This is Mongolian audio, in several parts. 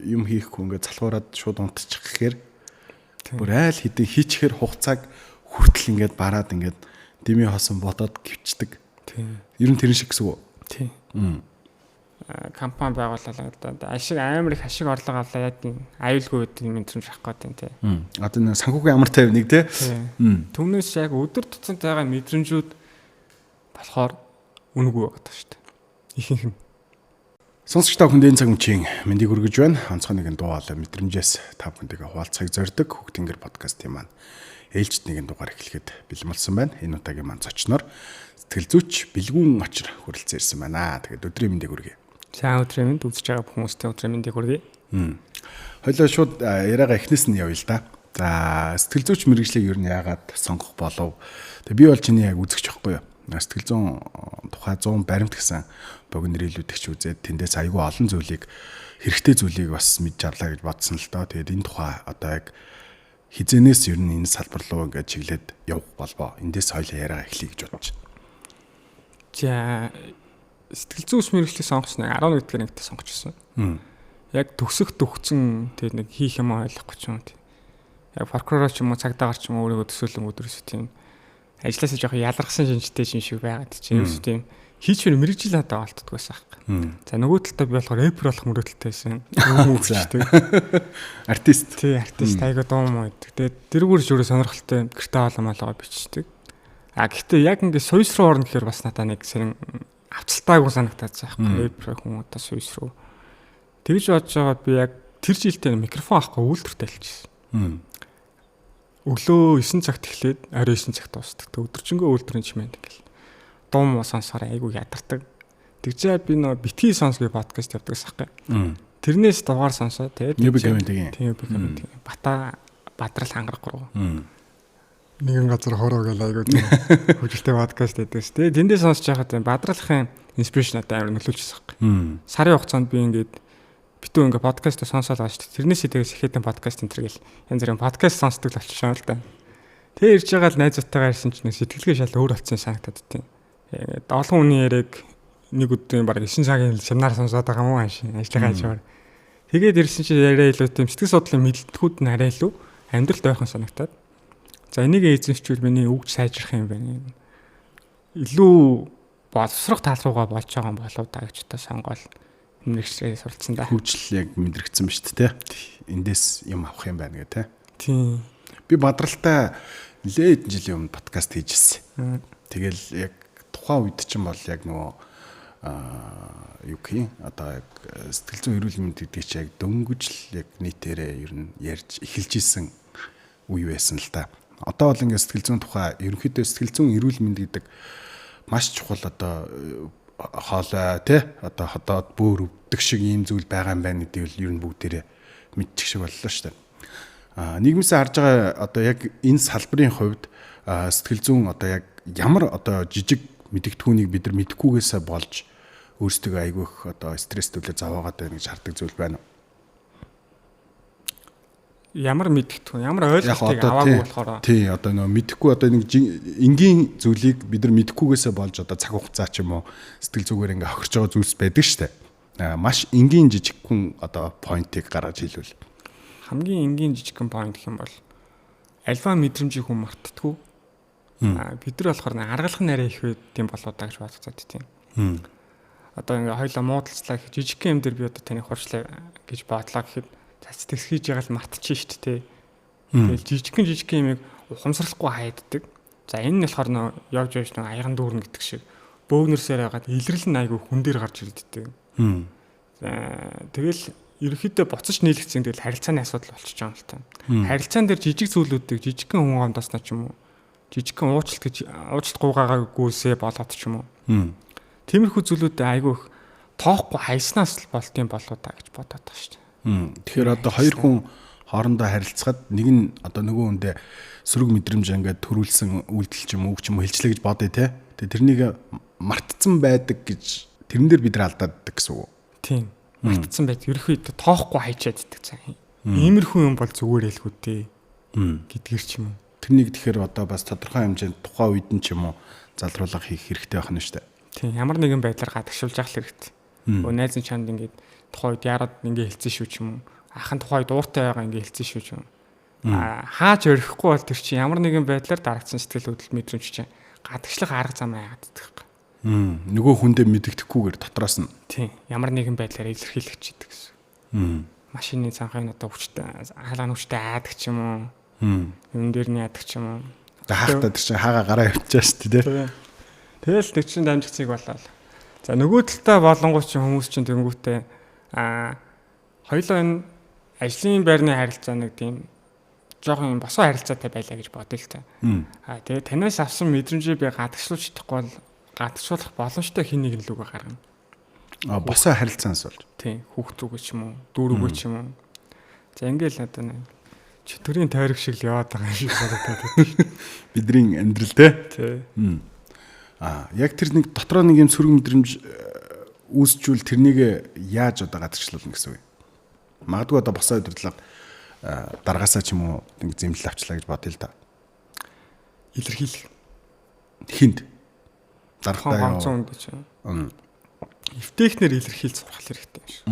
юм хийхгүй ингээд залхуураад шууд унтчих гэхээр бүр айл хэдий хийчихэр хугацааг хүртэл ингээд бараад ингээд дими хосон бодоод гівчдэг. Тийм. Ер нь тэрэн шиг гэсэн үг. Тийм. Компани байгуулалаа ашиг амар их ашиг орлого авлаа яг тийм аюулгүй гэдэг юм мэдрэмж авах гэдэг юм тий. Одоо нэг санхүүгийн амар тайвныг тий. Түүнээс яг өдөр тутамд байгаа мэдрэмжүүд болохоор үнэгүй байдаг шүү дээ. Ихэнх нь. Сонсогч та бүхэнд энэ цаг мөчийн мэндийг хүргэж байна. Онцгой нэгэн дуу хоолой мэдрэмжээс та бүхэндээ хуваалцахыг зорддог Хүүхд тэнгэр подкастын маань ээлжид нэгэн дугаар эхлэхэд бэлэн болсон байна. Энэ удаагийн маань зочноор сэтгэл зүйч Бэлгүүн Очир хүрэлцэн ирсэн байна. Тэгээд өдрийн мэндийг хүргэе. Сайн өдрийн мэнд үзэж байгаа бүх хүмүүстээ өдрийн мэндийг хүргэе. Хоёлоо шууд яриагаа эхнээс нь явъя л да. За, сэтгэл зүйч мэргэжлийг ер нь яагаад сонгох болов? Тэгээ би бол чиний яг үзэгч байхгүй юу? Сэтгэл зүйн тухай 100 баримт гэсэн богино рэлүүдийг ч үзээд тэндээс айгүй олон зүйлийг хэрэгтэй зүйлийг бас мэдж авлаа гэж бодсон л доо. Тэгээд энэ тухай одоо яг хизэнээс ер нь энэ салбар руу ингээд чиглээд явах болбоо. Эндээс хоёлаа яриагаа эхлэе гэж бодож байна. За, сэтгэл зүйн ус мэргэжлийг сонгосон 11 дэх ангид сонгож ирсэн. Яг төгсөх төгцөн тэгээд нэг хийх юм ойлгохгүй ч юм. Яг прокурор ч юм уу цагдаагаар ч юм уу өөрийгөө төсөөлөн өдрөөс тийм ажлаасаа жоох ялгархсан шинжтэй шин шиг байгаад чинь ерөөсөө тийм хийч мөр мэрэгжил надад олддоггүй байсан аахгүй. За, нөгөө талдаа би болохоор рэпер болох мөрөөдөлтэй байсан. Хөгжтэй. Артист. Тий, артист айгаа дуу муу гэдэг. Тэгээд тэрүүгээр ч өөрөө сонирхолтой гэртээ хоолой молгоо бичдэг. А гэхдээ яг ингээд суйс руу орно гэхээр бас надад нэг сэрэн авцалтаагүй санагтаад байгаа байхгүй. Рэпер хүн одоо суйс руу. Тэгж бодож байгаа би яг тэр жилдээ микрофон авахгүй үйлдвэрт альчихсан. Өглөө 9 цагт эхлээд орой 9 цагт дуусдаг. Тэг өдөржингөө үйлдвэрийн чимээнд ингээл дуу муу сонсохоор айгүй ядардаг. Тэгжээ би нөө битгий сонс гэ подкаст явдаг гэсэн аахгүй. Тэрнээс дугаар сонсоо тэгээд Тийм, Бигэмэнтгийн. Бата Бадрал хангарах гурав. Нэгэн газар хороо гэл айгүй тийм хөгжилтэй подкаст байдаг ш. Тэгээд тэндээ сонсож байхад Бадралхын inspiration надад амар нөлөөлчихсөн аахгүй. Сарын хугацаанд би ингээд битүү ингээ подкаст сонсоол байгаа шүү дээ. Тэрнээс тэгээс ихэдэн подкаст энэ төр гэл янз бүрийн подкаст сонсдог л болчихсон л да. Тэгээ ирж байгаа л найзуудтайгаа ирсэн чинь сэтгэлгээ шал өөр болсон санагдаад тийм. Ингээд олон хүний яриаг нэг өдрийн бараг 9 цагийн семинар сонсоод байгаа юм уу ажлынхаа хажуугаар. Тэгээд ирсэн чинь яриа илүү тийм сэтгэл судлалын мэдлэгүүд нь арай илүү амьдралд ойрхон санагдаад. За, энийг эзэмшчихвэл миний үгж сайжрах юм байна. Илүү боловсрох тал руугаа болж байгаа юм болов да гэж одоо сонгоол мэргэжлээ суралцсан да. Хөгжил яг мэдрэгдсэн ба шүү дээ. Эндээс юм авах юм байна гэх тээ. Тийм. Би Бадралтай нэлээд хэдэн жилийн өмнө подкаст хийжсэн. Тэгэл яг тухайн үед чинь бол яг нөгөө юу гэх юм одоо яг сэтгэл зүйн эрүүл мэнд гэдгийг чи яг дөнгөж л яг нийтээрээ ер нь ярьж эхэлж исэн үе байсан л та. Одоо бол ингээд сэтгэл зүйн тухай ерөнхийдөө сэтгэл зүйн эрүүл мэнд гэдэг маш чухал одоо хоолой тий одоо ходоод бөөр өвдөх шиг ийм зүйл байгаа юм байна гэдгийг ер нь бүгдээрээ мэдчих шиг боллоо шүү дээ. Нийгмээсээ харж байгаа одоо яг энэ салбарын хувьд сэтгэл зүйн одоо яг ямар одоо жижиг мэдэгдэхүүнийг бид нар мэдэхгүйгээсээ болж өөрсдөө айгүй их одоо стресстүүлээ зовоогоод байна гэж хардаг зүйл байна уу? Ямар мэдэгдэхүүн, ямар ойлголтыг аваагүй болохоор тий, одоо нөө мэдэхгүй одоо нэг энгийн зүйлийг бид нар мэдэхгүйгээсээ болж одоо цаг хугацаа ч юм уу сэтгэл зүгээр ингээ хохирч байгаа зүйлс байдаг шүү дээ. Маш энгийн жижигхэн одоо point-ыг гаргаж хэлвэл. Хамгийн энгийн жижигхэн point гэх юм бол альва мэдрэмжийг хүн мартдаггүй. Бид нар болохоор аргалах нь арай их байд юм болоо даа гэж бодцоод тийм. Одоо ингээ хоёлаа муудалцлаа гэх жижигхэн юм дээр би одоо таны хурцлаа гэж бодлоо гэхэд цац хийж байгаа л мартчих шүү дээ. Тэгэл жижигхэн жижигхэн юмыг ухамсарлахгүй хайддаг. За, энэ нь болохоор нөө явж явж нөө аягаан дүүрнэ гэдэг шиг бөөгнөрсөөр байгаад илрэл нь айгүй хүн дээр гарч ирддэг. За, тэгэл ерөнхийдөө буцаж нийлэгдсэн тэгэл харилцааны асуудал болчихж байгаа юм л та. Харилцаан дээр жижиг зүйлүүдийг жижигхэн хүн гомдосноо ч юм уу жижигхэн уучлалт гэж уучлалт гуйгаагүйсээ болоод ч юм уу. Тиймэрхүү зүйлүүдээ айгүй их тоохгүй хайснаас л болдсон болоо та гэж бодоод байгаа шүү дээ. Тэгэхээр одоо хоёр хүн хоорондоо харилцахад нэг нь одоо нөгөө хүндээ сөрөг мэдрэмж ингээд төрүүлсэн үйлдэл ч юм уу үг ч юм уу хэлчлээ гэж бодъё те. Тэгээ тэрнийг мартцсан байдаг гэж тэрэн дээр бид нар алдааддаг гэсэн үг. Тийм. Мартцсан байд. Ерөнхийдөө тоохгүй хайчаад иддэг цаа. Иймэрхүү юм бол зүгээр хэлгүү дээ. Гэдгэр ч юм уу. Тэрнийг тэгэхээр одоо бас тодорхой хэмжээнд тухайн үед нь ч юм уу залруулга хийх хэрэгтэй байх нь шүү дээ. Тийм. Ямар нэгэн байдлаар гадагшуулж явах хэрэгтэй. Өө найз нь чамд ингээд тухайн үед яарад ингээ хэлсэн шүү ч юм уу. Ах нь тухай дууртай байгаа ингээ хэлсэн шүү ч юм. Хааж орхихгүй бол тэр чинь ямар нэгэн байдлаар дарагдсан сэтгэл хөдлөл мэдрэмж чинь гадагшлах арга зам байгаад идэх юм. Нөгөө хүндээ мэдэгдэхгүйгээр дотроос нь. Тийм. Ямар нэгэн байдлаар илэрхийлэгч идэг гэсэн. Машины цанхын одоо хүчтэй хаалганы хүчтэй аадаг ч юм уу. Юм дээр нь яадаг ч юм уу. Хаахтаа тэр чинь хаага гараа явчихаа шүү дээ. Тэгэл тэр чинь дамжих цэг болоод. За нөгөө талдаа болонгууд чинь хүмүүс чинь тэнгүүтээ хоёлоо энэ ажлын байрны харилцаа нэг тийм жоохон юм босоо харилцаатай байлаа гэж бодъё л та. Тэгээ танаас авсан мэдрэмжээ би гадагшлуулж чадахгүй бол гадагшлуулах боломжтой хин нэг нь лүгэ гаргана. Босоо харилцаанаас болж. Тийм, хүүхд зүг ч юм уу, дүүр үгүй ч юм уу. За ингээл одоо нэг чөтгөрийн тойрог шиг л яваад байгаа юм шиг санагдаад байна. Бидний амьдрал те. Тийм. Яг тэр нэг дотроо нэг юм сөрөг мэдрэмж үүсчүүл тэрнийг яаж одоо гадагшлуулна гэсэн үг. Магадгүй одоо босоо удирдлага даргаасаа ч юм уу нэг зэмлэл авчлаа гэж бодъё л да. Илэрхийлэх. Хинд. Даргатай ганцхан хүнд ч юм. Эвтэйхнэр илэрхийлж сурах хэрэгтэй юм шиг.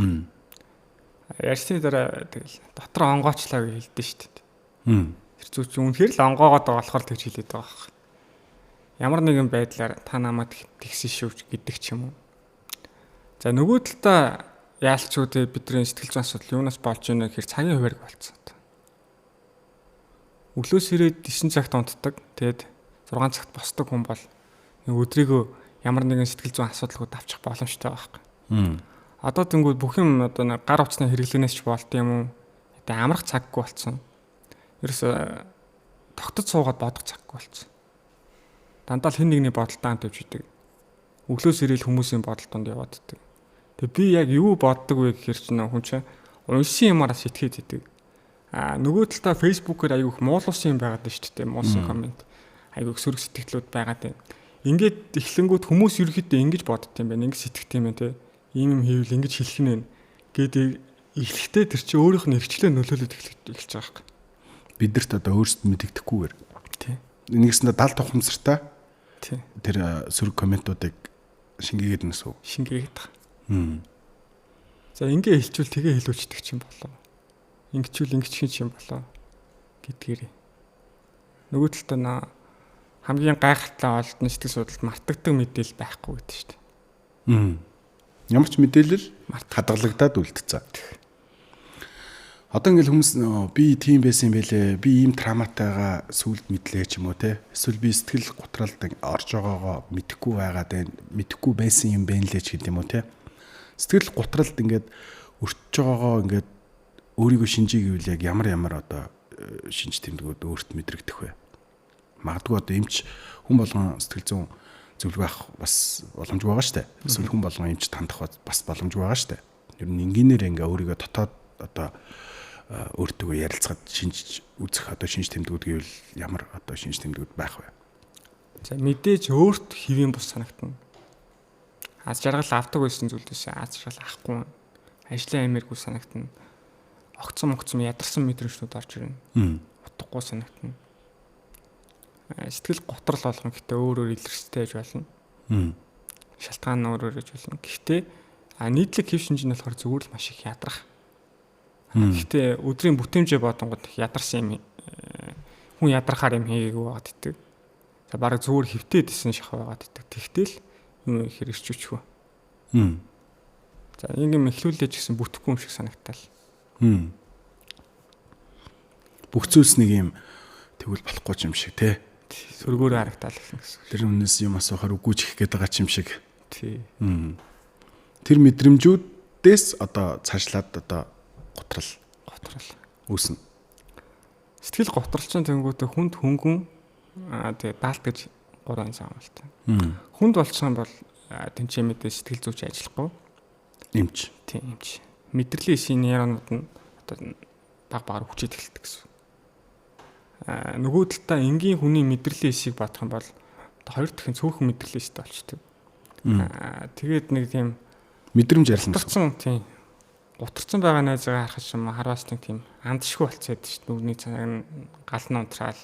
Ярьсны дараа тэгэл дотор онгоочлаа гэж хэлдэ шүү дээ. Тэр зүйл чинь үнэхээр л онгоогоод байгаа болохоор тэгж хэлээд байгаа байхгүй. Ямар нэгэн байдлаар та намайг тэгсэн шүү гэдэг ч юм уу. За нөгөө талдаа яалчгүй те бидний сэтгэл зүйн асуудал юунаас болж байна гэхээр цагийн хуваарь болцсон. Өглөөс ирээд 9 цагт унтдаг. Тэгээд 6 цагт босдог хүн бол нэг өдрийгөө ямар нэгэн сэтгэл зүйн асуудалгууд авчих боломжтой байхгүй. Одоо тэнгууд бүх юм одоо гар утасны хэрэглэнээс ч болд юм уу? Одоо амрах цаггүй болцсон. Ерөөсө тогтод суугаад бодох цаггүй болцсон. Дандаа л хэн нэгний бодолтой хамт явж идэг. Өглөөс ирээл хүмүүсийн бодол донд яваад идэг. Тэгээ би яг юу боддог вэ гэхээр чинь хүн чинь уншсан юмараа сэтгээд идэг. Нөгөө талдаа Facebook-оор айгүйх муулуулсан юм байгаад байна шүү дээ. Муулсан коммент. Айгүйх сөрөг сэтгэлүүд байгаад байна. Ингээд эхлэнгүүт хүмүүс ерөөхдөө ингэж бодд юм байна. Ингэж сэтгэх юм байна те. Ийм юм хийвэл ингэж хэлэх нь гэдэг эхлэхдээ тэр чинь өөрийнх нь эрхчлөө нөлөөлөд эхэлж байгаа байхгүй. Бидэрт одоо өөрсдөд мэдэгдэхгүйгээр. Тий. Нэгсэндээ дал тухамсартай. Тий. Тэр сөрөг комментуудыг шингээгээд нэсүү. Шингээгээд байгаа. За ингээ хэлчүүл тэгээ хэлүүлчихдэг юм болоо. Ингэчүүл ингэчих юм болоо гэдгээрээ. Нөгөө талдаа наа хамгийн гайхалтай олдно сэтгэл судлалд мартагддаг мэдээлэл байхгүй гэдэг шүү дээ. Ямар ч мэдээлэл хадгалагдаад үлдсэн. Одоо ингээл хүмүүс би тийм байсан юм бэлээ. Би ийм травматайгаа сүлд мэдлээ ч юм уу те. Эсвэл би сэтгэл готролд орж байгаагаа мэдэхгүй байгаад байна. Мэдэхгүй байсан юм байна лээ ч гэдэг юм уу те. Сэтгэл готролд ингээд өртөж байгаагаа ингээд өөрийгөө шинжий гэвэл яг ямар одоо шинж тэмдгүүд өөрт мэдрэгдэх вэ? Магадгүй одоо эмч хүн болгон сэтгэл зүйн зөвлөгөө авах бас боломжгүй байгаа шүү дээ. Эсвэл хүн болгон эмч хандах бас боломжгүй байгаа шүү дээ. Ер нь энгийнээр ингээ өөрийгөө дотоод одоо өөртөө ярилцахад шинж үзэх одоо шинж тэмдгүүд гэвэл ямар одоо шинж тэмдгүүд байх вэ? За мэдээж өөрт хэвийн бус санагдана. Аз жаргал авдаг байсан зүйлээс аз жаргал авахгүй. Ажлын амиргүй санагдана. Огцом ядарсан мэдрэмжнүүд орж ирнэ. Утгагүй санагдана. Сэтгэл готрол болгон гэхдээ өөр өөр илэрхтэй байж болно. Шалтгаан нь өөр өөр байж болно. Гэхдээ нийтлэг хэв шинж нь болохоор зүгээр л маш их ядрах. Гэхдээ өдрийн бүтээмжээ бодонгууд ядарсан юм хүн ядрахаар юм хийгээгүй байгаад идэг. За бараг зүгээр хөвтөөд исэн шах байгаад идэг. Тэгтэл юм ихээр ирчүүчхүү. За ингэм эхлүүлээ ч гэсэн бүтэхгүй юм шиг санагтаал. Бүх зүйлс нэг юм тэгвэл болохгүй ч юм шиг те. Сөргөөрөө харагтаал гэсэн гэсэн. Тэр хүнээс юм асуухаар үгүй ч их гээд байгаа ч юм шиг. Тий. Тэр мэдрэмжүүдээс одоо цаашлаад одоо готрол үүснэ. Сэтгэл готролчин тэнгуүтэ хүнд хөнгөн тэгээ даалт гэж 3 зам болтой. Хүнд болчихсон бол тэнцээ мэдээ сэтгэл зүйч ажиллахгүй. Эмч. Тийм эмч. Мэдрэлийн эсийн нейронууд нь одоо баг багаар хүчээд эхэлдэг гэсэн. Нөгөө талдаа энгийн хүний мэдрэлийн эсийг бодох юм бол хоёр дахин цөөхөн мэдрэлийн эстэй болчдөг. Тэгээд нэг тийм мэдрэмж ярьсан. Тийм. Гутарсан байгаа найзгаа харахад юм харвас нэг тийм андшгүй болцоод шүү дээ. Нүгний цаг нь гал нь унтраал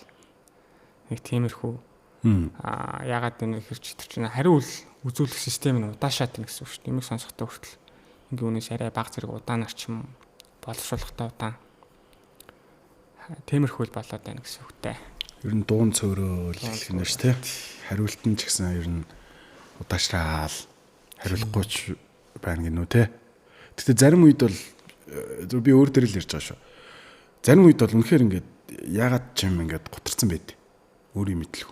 нэг тиймэрхүү. Ягаад энэ хэрч тэр чинь хариу үл үзүүлэх систем нь удаашаад байна гэсэн үг шүү дээ. Имийг сонсохдоо хүртэл ингийн үнээс арай баг зэрэг удаанаар ч юм Боловсруулахдаа удаан. Тиймэрхүү л болоод байна гэсэн үгтэй. Ер нь дуун цөөрөөл гэх юм шүү дээ. Хариулт нь ч гэсэн ер нь удаашраал хариулахгүй ч байна гинүү те. Гэтэ зарим үед бол зөв би өөр дээр л ярьж байгаа шүү. Зарим үед бол үнэхээр ингээд яагаад ч юм ингээд гутарсан байд. Өөрийн мэдлэг.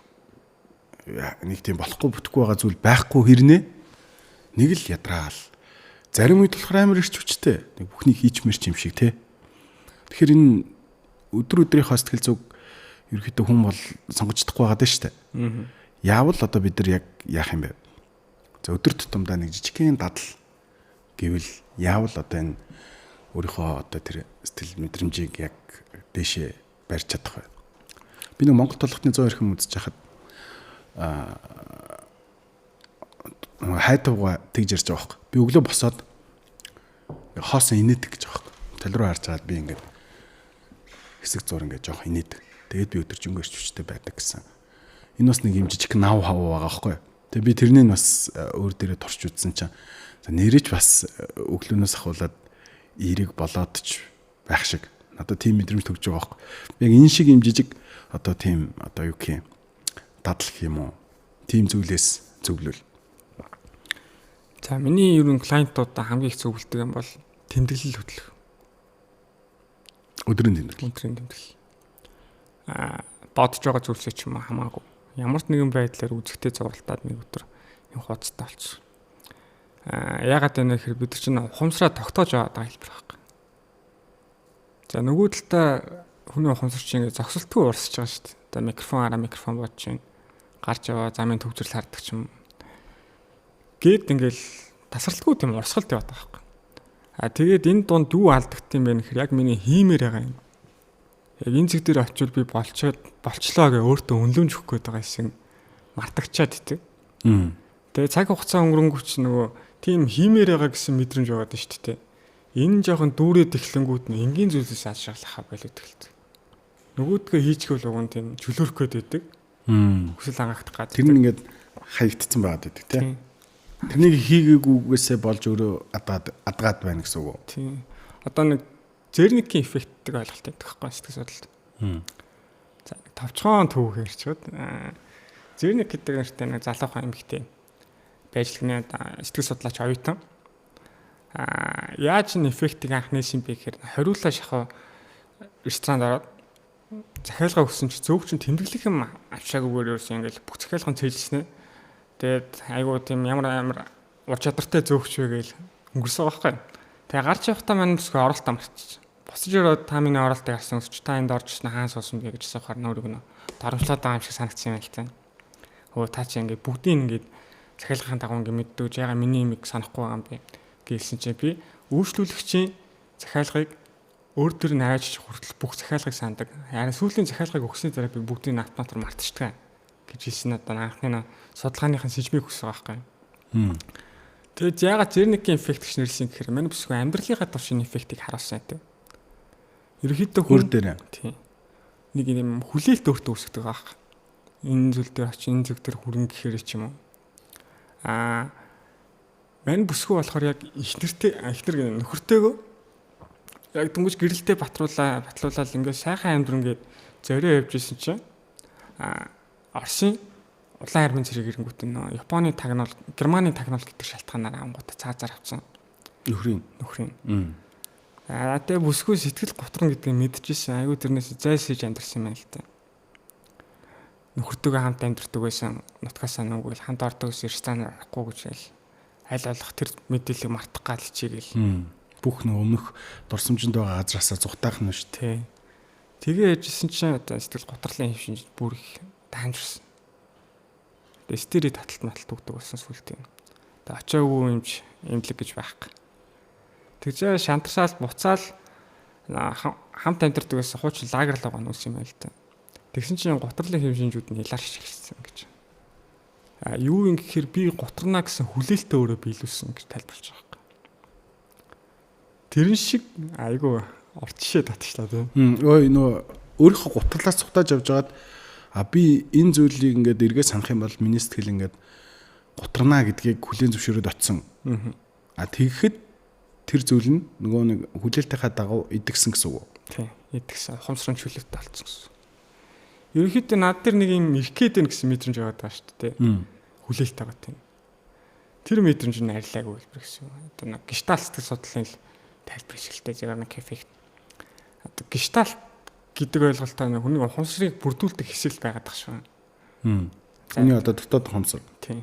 Нэг тийм болохгүй бүтэхгүй байгаа зүйл байхгүй хэрнээ нэг л ядраал. Зарим үед болохоор амар ирч хүчтэй. Нэг бүхнийг хийчмэр ч юм шиг те. Тэгэхээр энэ өдөр өдрийнхөө сэтгэл зүг ерөөхдөө хүн бол сонгож чадахгүй байгаа даа шүү дээ. Яавал одоо бид нар яг яах юм бэ? За өдөр тутамдаа нэг жижигхэн дадал гэвэл яавал одоо энэ өөрийнхөө одоо тэр сэтгэл мэдрэмжийг яг дээшээ барьж чадах вэ? Би нэг Монгол толготны 100 эрхэм үзэж хахад хайтууга тэгж ярьж байгаа байхгүй. Би өглөө босоод хоосон инээдэг гэж байгаа байхгүй. Тал руу харж байгаад би ингээд хэсэг зур ингээд жоох инээдэг. Тэгээд би өдөржингөө ирч хүчтэй байдаг гэсэн. Энэ бас нэг юм жижиг нав хав байгаа байхгүй. Тэгээ би тэрнийг бас өөр дээрээ турч үзсэн чинь за нэрэж бас өглөөнөөс ахуулаад эерэг болоод ч байх шиг. Надад тийм мэдрэмж төгж байгаа байхгүй. Яг энэ шиг юм жижиг одоо тийм одоо юу гэх юм дадал гэх юм уу? Тийм зүйлээс зөвлөл. За миний ер нь клиентуудаа хамгийн их зөвлөдөг юм бол тэмдэглэл хөтлөх. Өдрийн тэмдэглэл. Өдрийн тэмдэглэл. Бодож байгаа зүйлсээ ч юм уу хамаагүй. Ямар ч нэгэн байдлаар үзэгтэй зуралтаад нэг өдөр юм хуудастай болчихсон. Яагаад вэ гэхээр бид нар чинь ухамсараа тогтоож байгаа хэлбэр байхгүй. За нөгөө талдаа хүний ухамсар чинь ингэ зогсолтгүй урсж байгаа шүү дээ. Одоо микрофон араа микрофон бодож чинь гарч яваа замын төвчрөл хардаг ч юм. Гээд ингээл тасралтгүй тийм урсгалт яваад байгаа байхгүй. Тэгээд энэ дунд юу алдагдсан юм бэ гэхээр яг миний хиймээр байгаа юм. Яг энэ зэг дээр очивол би болчлоо гэж өөртөө үнэлэмж өгөх гээд байгаа юм мартагчаад идэг. Тэгээ цаг хугацаа өнгөрөнгүүч нөгөө тийм хиймээр байгаа гэсэн мэдрэмж байгаад байна шүү дээ. Энэ жоохон дүүрээд эхлэнгүүт нь энгийн зүйлээс ашиглахаа болоод эхэлдэг. Нөгөөдгөө хийчихвэл уг нь тийм чөлөөрөх гээд байдаг. Хүсэл хангахдах гад. Тэр нь ингээд хаягдцсан байгаад байдаг тийм. Тэрнийг хийгээгүйгээсээ болж өөрөө адгаад байна гэсэн үг үү? Тийм. Одоо нэг Зерникийн эффект гэдэг ойлголт байдаг байхгүй сэтгэл судлалд. За товчхон түүх ярьчихэд Зерник гэдэг нэртэй нэг залуухан эмэгтэй байжлагны сэтгэл судлаач оюутан. Яаж энэ эффектийг анх нээсэн бэ гэхээр хориулаа шахав ресторанд ороод захиалга өгсөн чи зөөх чинь тэмдэглэх юм авчаагүйгээр ерөөсөн ингээл бүх захиалгын цээжилснэ. Тэгээд айгуу тийм ямар амар ур чадвартай зөөгч вэ гээл өнгөрсөн байгаа байхгүй. Тэгээ гарч явахдаа маань бүсгүй оролтоо мартчих. Босож ирээд та миний оролтыг харсан өсч та энд орж ирсэн хаан суусан бэ гэж асуухаар нөрөг нөө дарамтлаад байгаа юм шиг санагдсан юм л та. Өө та чи ингээд бүгдийг ингээд захиалгын дагуу ингээд мэддэг яга миний имийг санахгүй байгаа юм бэ гэлсэн чинь би үйлчлүүлэгчийн захиалгыг өөр төр нь аваач хүртэл бүх захиалгыг санадаг. Харин сүүлийн захиалгыг өгсөний дараа би бүгдийг автоматар мартчихдаг гэж хэлсэн одоо анхны судалгааныхын сэжмийг өгсөн байгаа байхгүй. Тэгээд яагаад Зерникийн эффект гэж нэрлсэн гэхээр манай бүсгүй амьдралынхаа туршийн эффектийг харуулсан гэдэг. Ерөнхийдөө хүн дээр тийм нэг юм хүлээлт өөртөө үүсгдэг байх. Энэ зүйл дээр очиж энэ зүг дээр хүрэн гэхээр ч юм уу. Мань бүсгүй болохоор яг ихнэртэй ихнэр нөхөртэйгөө яг дөнгөж гэрэлтэй батлуулаад ингээд сайхан амьдран гээд зорио явж исэн чинь Оросын улаан армийн цэрэг ирэнгүүт нөө Японы тагнуул, Германы тагнуул гэдэг шалтгаанаар ангуудаа цаазаар авсан. Нөхрийн. Тэгээ бүсгүй сэтгэл готрон гэдгийг мэдчихсэн. Айгуу тэрнээс зайсаж амьдрсан юм байна л та. Нөхөртөөгөө хамт амьдрдаг байсан. Нутгаасаа нүгэл хамт ордог гэсэн ресторан орохгүй гэж аль болох тэр мэдээллийг мартах гал хичээгээл. Бүх нөө өмнөх дурсамжинд байгаа газраасаа зүхтаах нь шүү дээ. Тэгээ яжсэн чинь одоо сэтгэл готрлын хэв шинж бүр их таамжирсан. Тэгээ стери таталт маталт өгдөг болсон сүлд юм. Тэгээ очиагүй юмч эмнэлэг гэж байхгүй. Тэгжээ шантарсаал буцаал хамт амьдардаг байсан хуучин лагер л байгаа нүс юм байл та. Тэгсэн чинь гутрлын хэв шинжүүд нь илаарч эхэлсэн гэж. Юу юм гэхээр би гутарна гэсэн хүлээлтээ өөрөө биелүүлсэн гэж тайлбарлаж байгаа юм. Тэрэн шиг айгүй урт жишээ татчихлаа тийм. Ой нөө өөрийнхөө гутрлаас цухтааж явж байгаад би энэ зүйлийг ингээд эргээ санах юм бол миний сэтгэл ингээд гутарна гэдгийг хүлээн зөвшөөрөөд очсон. Тэгэхэд Тэр зүйл нь нөгөө нэг хүлээлтийнхаа дагуу идэгсэн гэсэн үг үү? Тийм, идэгсэн. Ухамсар нь чөлөөтэй болсон гэсэн. Ерөнхийдөө над дээр нэг юм ирэх гээд байна гэсэн мэдрэмж яваад байгаа шүү дээ. Хүлээлт байгаа тийм. Тэр мэдрэмж нь арилаагүй хэлбэр гэсэн. Одоо нэг гештальт сэтгэл судлалын л тайлбар шигтэй Zeigarnik эффект. Одоо гештальт гэдэг ойлголтоо нэг хүний ухамсарыг бүрдүүлдэг хэсэг л байгаад байгаа шүү. Хүний одоо дотоод ухамсар. Тийм.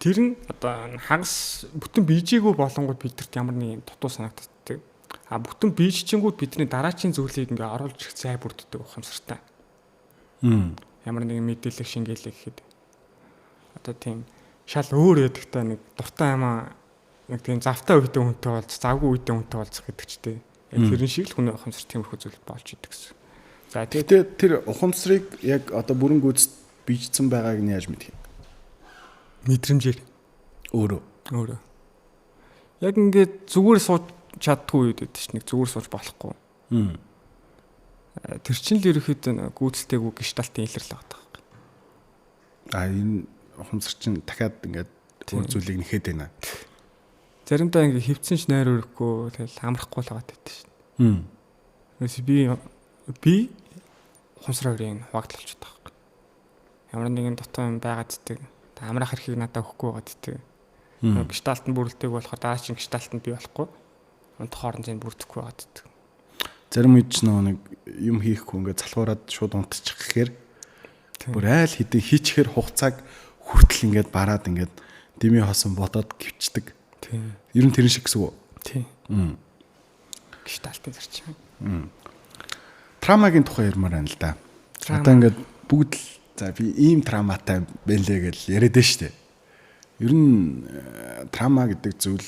Тэр нь одоо хагас бүтэн бийжээгүй болонгууд бидэрт ямар нэг дутуу санагддаг. А бүтэн бийжчингүүд бидний дараачийн зүйлийг ингээ оруулж ирэх зай бүрддэг ухамсартай. Ямар нэгэн мэдээлэл шингээлэг гэхэд одоо тийм шал өөр ядагтай нэг дуртай юмаа нэг тийм завтай үедээ хүнтэй болц, завгүй үедээ хүнтэй болцох гэдэг ч тийм. Яг тэрэн шиг л хүний ухамсар тиймэрхүү зүйл болж идэг гэсэн. За тэгээд тэр ухамсарыг яг одоо бүрэн гүйцэд бийжсэн байгааг нь яаж мэдэх юм? Мэдрэмжээр. Өөрөө. Яг ингээд зүгээр сууж чаддгүй үед байдаг чинь нэг зүгээр сууж болохгүй. Тэр чинь л ерөөхдөө гүйцэлтэйгүй гештальтын илэрлэл байгаа байхгүй. А энэ ухамсар чинь дахиад ингээд өөр зүйлийг нэхэд байна. Заримдаа ингээд хөвцөн ч нойр өрөхгүй тэгэл амрахгүй л байгаа гэдэг шин. Тэгээс би ухамсар хоёрын хуваагдал болчиход байгаа байхгүй. Ямар нэгэн дутуу юм байгаад ддэг. Амрах эрхийг надад өгөхгүй байгаад ддэг. Гештальт нь бүрэлдээг болохоор дараагийн гештальт нь бий болохгүй. Унт хоорон зэн бүрдэхгүй байгаад ддэг. Зарим үед ч нөгөө нэг юм хийхгүй ингээд залхуураад шууд унтчих гэхээр бүр айл хэдий хийчихэр хугацааг хүртэл ингээд бараад ингээд дими хосон бодоод гівчдэг. Тийм. Ер нь тэрэн шиг гэсэн үг. Тийм. Гештальтын зарчим. Травмагийн тухай ярмаар байна л да. Одоо ингээд бүгд л за би ийм травматай байна лээ гэж яриад байна шүү дээ. Ер нь травма гэдэг зүйл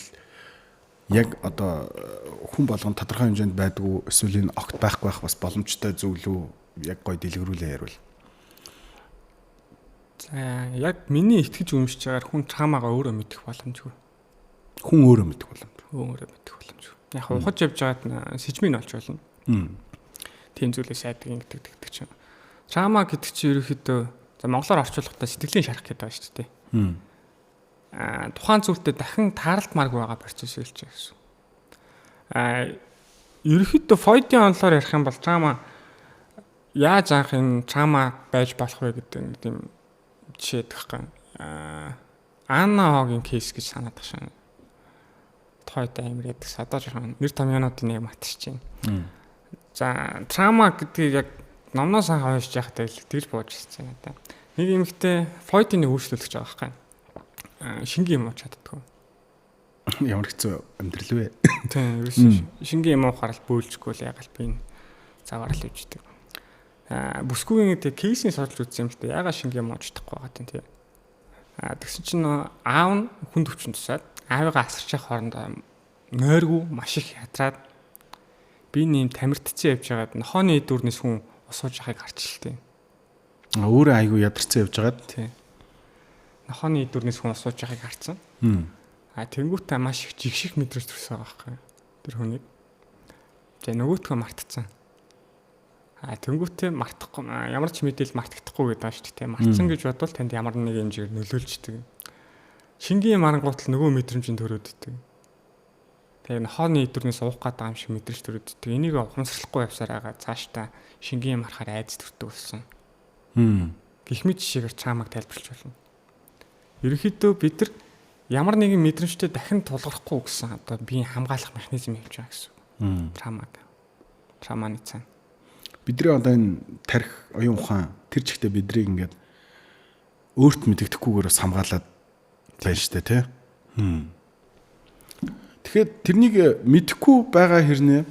яг одоо хүн болгон тодорхой хэмжээнд байдгүй эсвэл энэ огт байхгүй байх бас боломжтой зүйл үү? Яг гой дэлгэрүүлээ ярил. За яг миний итгэж үнэмшиж байгаагаар хүн травмагаа өөрөө мэдэх боломжгүй. Хүн өөрөө мэдэх боломжгүй. Өөрөө мэдэх боломжгүй. Яг ухаж явж байгаад сэжмийг олж болно. Тийм зүйлээс сайдаг ингэдэг тэгдэг чинь. Трама гэдэг чинь ерөнхийдөө за монголоор орчуулгахдаа сэтгэлийн шарах гэдэг байгаа шүү дээ. Аа тухайн зүйлтэй дахин тааралтмааргүй байгаа процессыг хэлж байгаа гэсэн. Аа ерөнхийдөө Фройдын онолоор ярих юм бол трама яаж анх энэ трама байж болох вэ гэдэг нэг тийм жишээ өгөх гэн. Аа Анна Хогийн кейс гэж санаад байгаа шин. Тухайд амар яддаг садаа жоохон нэр томьёонуудын нэг матчих чинь. За трама гэдгийг яг номноос анх уншиж байхдаа л тэгж бууж ирсэн юм да. Нэг эмэгтэй Фройдын нэг өөрчлөлт гэж байгаа байхгүй. Шингийн юм ууч чаддаггүй. Ямар хэцүү амьдрал вэ? Тийм, ерөөсөө шингийн юм уухаар л бөөлжгүй л ягаал би энэ заваар л явждаг. Бүсгүйн тэг кейсийн судалж үзсэн юм л да. Ягаад шингийн юм ууж чадахгүй байгаа тийм тий. Тэгсэн чинь аав нь хүн төвчин тусаад аавыгаа асарч явах хоорондоо нойргүй маш их ядраад би нэм тамиртцсан явж байгаад нохооны дүүрнээс хүн ус ууж байгааг харчихлаа. Өөрөө айгүй ядарсан явж байгаад тий. Нохооны дүүрнээс хүн ус ууж байгааг харцсан. А тэнгуүтээ маш их жигших мэдрэмж төрсөн байгаа байхгүй. Тэр хүнийг. За нөгөөтгөө мартцсан. А тэнгуүтээ мартахгүй ямар ч мэдээлэл мартагдахгүй гэдэг байгаа шүү дээ. Мартсан гэж бодвол танд ямар нэг хэмжээгээр нөлөөлждөг. Шингийн марангуутал нөгөө мэдрэмжийн төрөөд идэг. Тэгээ нохооны өдрнээс уух гээд байгаа юм шиг мэдрэмж төрөөд идэг. Энийг ухамсарлахгүй явсаар байгаа цаашдаа шингийн юм харахаар айдас төрдөг болсон. Гэх мэт жишээгээр чамаг тайлбарлаж болно. Ерөнхийдөө бид нар ямар нэгэн мэдрэмжтэй дахин тулгархгүй гэсэн одоо биеийн хамгаалах механизм явж байгаа гэсэн. Травмаг. Травманы цаана. Бидний одоо энэ тарих оюун ухаан тэр чигтээ бидрийг ингээд өөрт мэдэгдэхгүйгээр бас хамгаалаад байна шүү дээ, тий? Тэгэхээр тэрнийг мэдэхгүй байгаа хэрнээ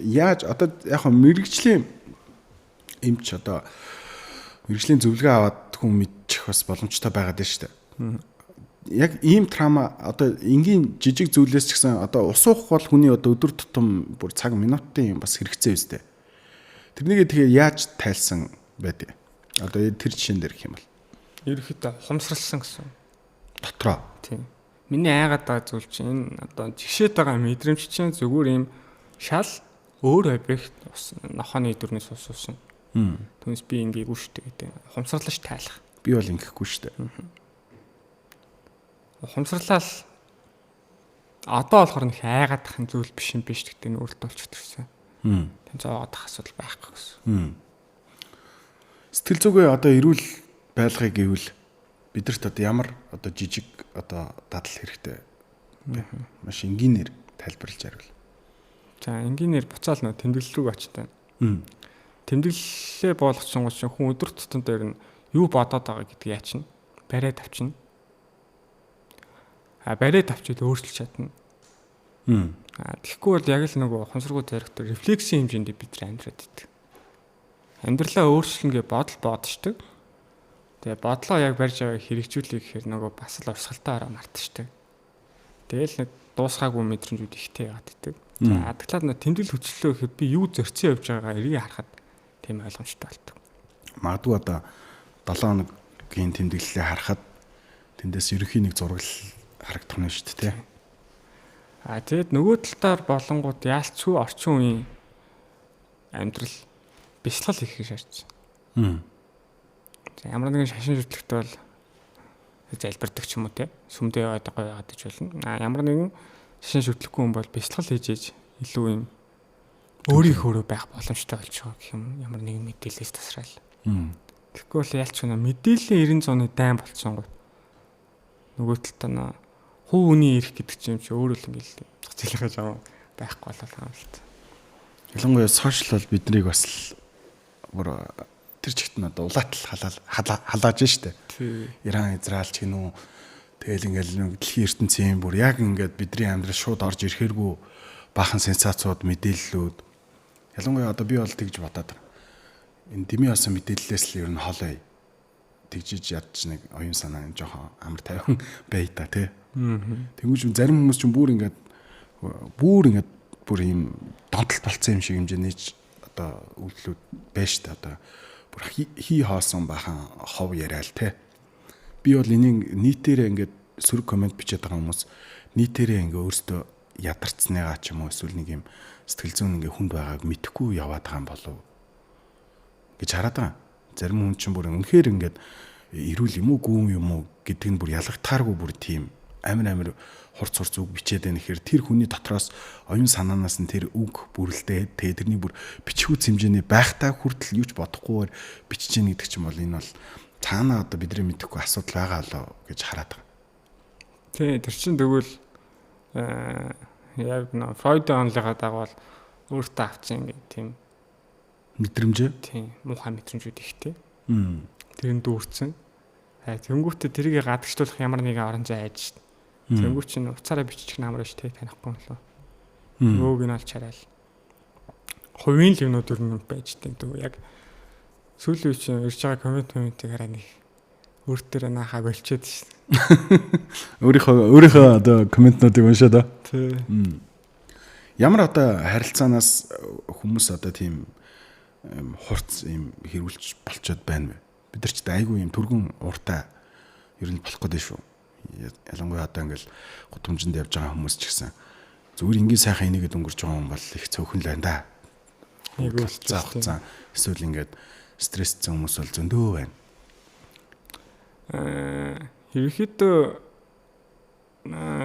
яаж одоо яг хөө мэрэгжлийн эмч одоо мэрэгжлийн зөвлөгөө аваад хүн мэдчих бас боломжтой байгаад байна шүү дээ. Яг ийм трама одоо энгийн жижиг зүйлээс ч гэсэн одоо ус уух бол хүний одоо өдөр тутам бүр цаг минутын бас хэрэгцээ үстэй. Тэрнийг тэгээ яаж тайлсан байдгийг. Одоо тэр жишээн дээр гэх юм бол. Ерөнхийдөө ухамсарлсан гэсэн. Дотроо. Тийм. Миний айгаад байгаа зүйл чинь энэ одоо жигшээд байгаа мэдрэмж чинь зүгээр юм шал өөр объект нохооны дөрнөөс ус уусан. Түүнээс би ингээгүй шүү дээ гэдэг. Ухамсарлаж тайлах. Би бол ингэхгүй шүү дээ. Ухамсарлал Одоо болохоор нэг айгаад тахын зүйл биш юм биш гэдэг нь өөртөө болчих төрсөн. Тэм зовоодох асуудал байхгүй гэсэн. Сэтгэл зүгээ одоо эрүүл байлгахыг гэвэл бидэрт одоо ямар одоо жижиг одоо дадал хэрэгтэй бэ? Маш энгийнээр тайлбарлаж хариул. За энгийнээр буцаал нөө тэмдэглэл рүү очтой. Тэмдэглэлээ болгосон гол хүн өдөр тутамд ер нь юу бодоод байгаа гэдгийг яачна. Бариад авчна. А бариад авчид өөрчилж чадна. А тэгэхгүй бол яг л нөгөө ухамсаргүй зоригтой рефлексийн хэмжээнд бид нар амьдраад идэг. Амьдралаа өөрчлөн гэ бодол бодчихдаг. Тэгээ бодлоо яг барьж аваа хэрэгжүүлэх гэхээр нөгөө бас л урсгалтай ороо мартчихдаг. Тэгэл нэг дуусгаагүй мэдрэмжүүд ихтэй яваад идэг. За адагтлаад нөгөө тэмдэглэл хөтлөлөө гэхэд би юу зорьсон явж байгаагаа эргээ харахад тийм ойлгомжтой болдог. Магадгүй одоо 7 хоногийн тэмдэглэлээ харахад тэндээс ерөнхий нэг зураг харагдах нь шүү дээ, тий. А тэгэд нөгөө талдаар болонгууд яалцгүй орчин үеийн амьдрал бясалгал хийх шаардсан. За ямар нэгэн шашин шүтлэгт бол залбирдаг ч юм уу те сүмдээ яваад гоё яагаад гэж болно. А ямар нэгэн шашин шүтлэхгүй хүн бол бясалгал хийж ээж илүү юм өөрийнхөөрөө байх боломжтой болж байгаа гэх юм ямар нэгэн мэдээлэлээс тасраал. Тэгэхгүй бол ялч гэнэ мэдээллийн 90 зууны дайн болцсон гот. Нөгөө талдаа нөө хувь хүний эрх гэдэг чинь юм чи өөрөө л ингээл зах зээлийнхээ жаа байхгүй болол байгаа юм л та. Ялангуяа сошиал бол биднийг бас бүр тэр чигт нь одоо улаатал халааж штэ. Иран, Израиль ч гинүү тэгэл ингээл нэг дэлхийн ертөнцийн бүр яг ингээд бидний амьдрал шууд орж ирэхэргүй баахан сенсацууд, мэдээллүүд. Ялангуяа одоо би бол тэгж бодоод байгаа. Энэ дэмий болсон мэдээллээс л ер нь хол бай. Тэгжиж ядч нэг оюун санаа нь жоохон амар тайван бай та тий. Тэнгүүч зарим хүмүүс ч бүр ингээд бүр ийм донтолт болцсон юм шиг хэмжээний одоо үйлдэлүүд байж та одоо бүр хий хоосон бахан хов яриа л те. Би бол энийг нийтээрээ ингээд сөрөг комент бичээд байгаа хүмүүс нийтээрээ ингээд өөрсдөө ядарцныгаа ч юм уу эсвэл нэг юм сэтгэл зүйн ингээд хүнд байгааг мэдэхгүй яваад байгаа юм болов гэж хараад байгаа. Зарим хүн чинь бүр үнэхээр ингээд эрүүл юм уу гүн юм уу гэдэг нь бүр ялгатааргүй бүр тийм амар хурц хурц үг бичээд байна гэхээр тэр хүний дотроос оюун санаанаас нь тэр үг бүрэлдээд тэгээ тэрний бүр бичгүүц хэмжээний байхтай хүртэл юу ч бодохгүйгээр бичиж гин гэдэг чинь бол энэ бол цаанаа одоо бидний мэдэхгүй асуудал байгаа лоо гэж хараад байгаа. Тий, тэр чинь тэгвэл яг нөө Фройдын онолынхаа дагуу бол өөртөө авчин ингээд тийм мэдрэмжээ. Тийм, муухай мэдрэмжүүд ихтэй. Тэр нь дүүрсэн. Тэнгүүтээ тэрийг гадагшлуулах ямар нэгэн орон зай айж шít. Тэнгүүт чинь уцаараа бичих намар ш тэ танихгүй юм лөө. Нөгөөг нь олж хараал. Хувийн л юмнууд өөр юм байж тээ. Дүү яг сүүлийн үе чинь ирж байгаа комментыг хараа нэг өөр төрөө наахаа болчиад шít. Өөрийнхөө одоо комментнуудыг уншаад аа. Тий. Ямар одоо харилцаанаас хүмүүс одоо тийм хурц юм хэрүүлж болчоод байна вэ? Бид нар ч айгүй юм түргэн ууртай ер нь болох гэдэг шүү. Ялангуяа одоо ингээл гудамжинд явж байгаа хүмүүс ч гэсэн зүгээр энгийн сайхан энийгэд өнгөрч байгаа хүн бол их цөөхөн л байна да. Нэг хугацаа эсвэл ингээд стрессцэн хүмүүс бол зөндөө байна. Ерөнхийдөө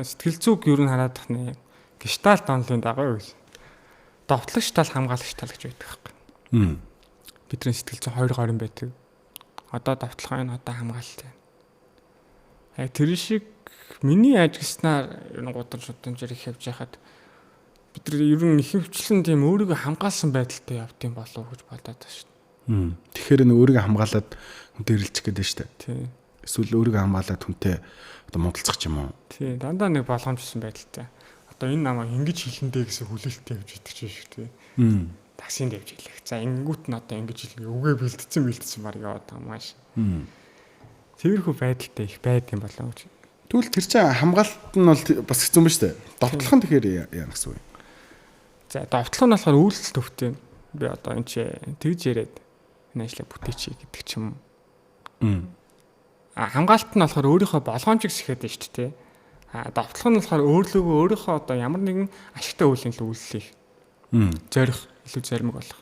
сэтгэл зүг ер нь хараад тах нэ гештальт онлын дагуу гэж. Довтлогч тал, хамгаалагч тал гэж байдаг байхгүй. Бидний сэтгэл зүйн хоёр горим байдаг. Одоо довтлогоо энэ одоо хамгаалалт. Яг тэр шиг миний ажигласнаар ер нь гудамж шудамжаар их явж байхад бид нар ер нь ихэвчлэн тийм өөрийгөө хамгаалсан байдалтай явдсан болов уу гэж бодоод байна шүү дээ. Тэгэхээр нь өөрийгөө хамгаалаад хүнтэй эрэлчих гээд байна шүү дээ. Тий. Эсвэл өөрийгөө хамгаалаад хүнтэй одоо муудалцах ч юм уу. Тий, дандаа нэг болгоомжсон байдалтай. Одоо энэ намайг ингэж хэлэндэ гэсэн хүлээлттэй явж идэг ч шүү дээ. Таксинд явж хэлэх. За ингэнгүүт нь одоо ингэж хэлнэ. Үгээ бэлдсэн баг яваад байгаа маш. Тэрхүү байдалтай их байд юм болов уу гэж. Тэгвэл тэр чинь хамгаалалт нь бол бас хэцүү юм ба шүү дээ. Довтлох нь тэгэхээр яа гэсэн үг юм. За довтлох нь болохоор үйлдэл төвтэй. Би одоо энэ чи тэгж яриад энэ ажлаа бүтээчихье гэдэг ч юм. А хамгаалалт нь болохоор өөрийнхөө болгоомжийг сэхэд байна шүү дээ. А довтлох нь болохоор өөрлөгөө өөрийнхөө одоо ямар нэгэн ашигтай үйл үйлдэлийг зорих, илүү зоримог болох.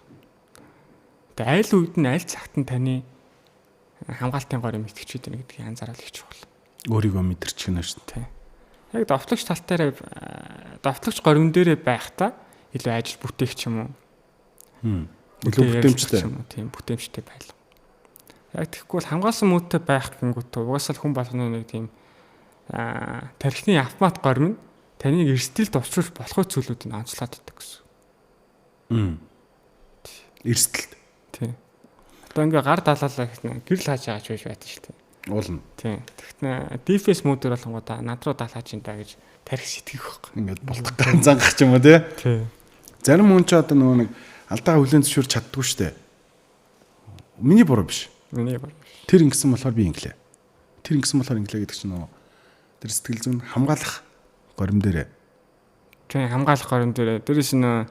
Тэгээ аль үед нь аль цагт нь таны хамгаалтын горим итгэж байна гэдгийг анзаарал их чухал. Өөрийгөө мэдэрчих нь шүү дээ. Яг довтлогч тал дээр довтлогч горим дээрээ байхдаа илүү ажил бүтээх ч юм уу. Илүү бүтээмжтэй юм уу. Тийм, бүтээмжтэй байлга. Яг тэгэхгүй бол хамгаалсан мүүдтэй байх гингүүт угаасаа л хүн болгоны нэг тийм тархины автомат горим нь таныг эрсдэлд учруулах болох зүйлүүдийг онцлоод идэг гэсэн. Эрсдэлд. Тийм. Одоо ингээ гар далаалаа гэсэн гэрэл хааж байгаа ч байж байдаг шүү дээ. Уулна. Тийм. Тэгтээ defense mode-ээр болонгуудаа над руу далааж ин да гэж тарих сэтгэх байхгүй. Ингээд болтох ганцангах ч юм уу тий. Тийм. Зарим хүн ч одоо нөгөө нэг алдаагаа хүлээн зөвшөөрч чаддгүй шүү дээ. Миний буруу биш. Миний буруу биш. Тэр ингэсэн болохоор би инглээ. Тэр ингэсэн болохоор инглээ гэдэг чинь нөгөө тэр сэтгэл зүйн хамгаалах горим дээрээ. Тийм, хамгаалах горим дээрээ. Дээрээс нь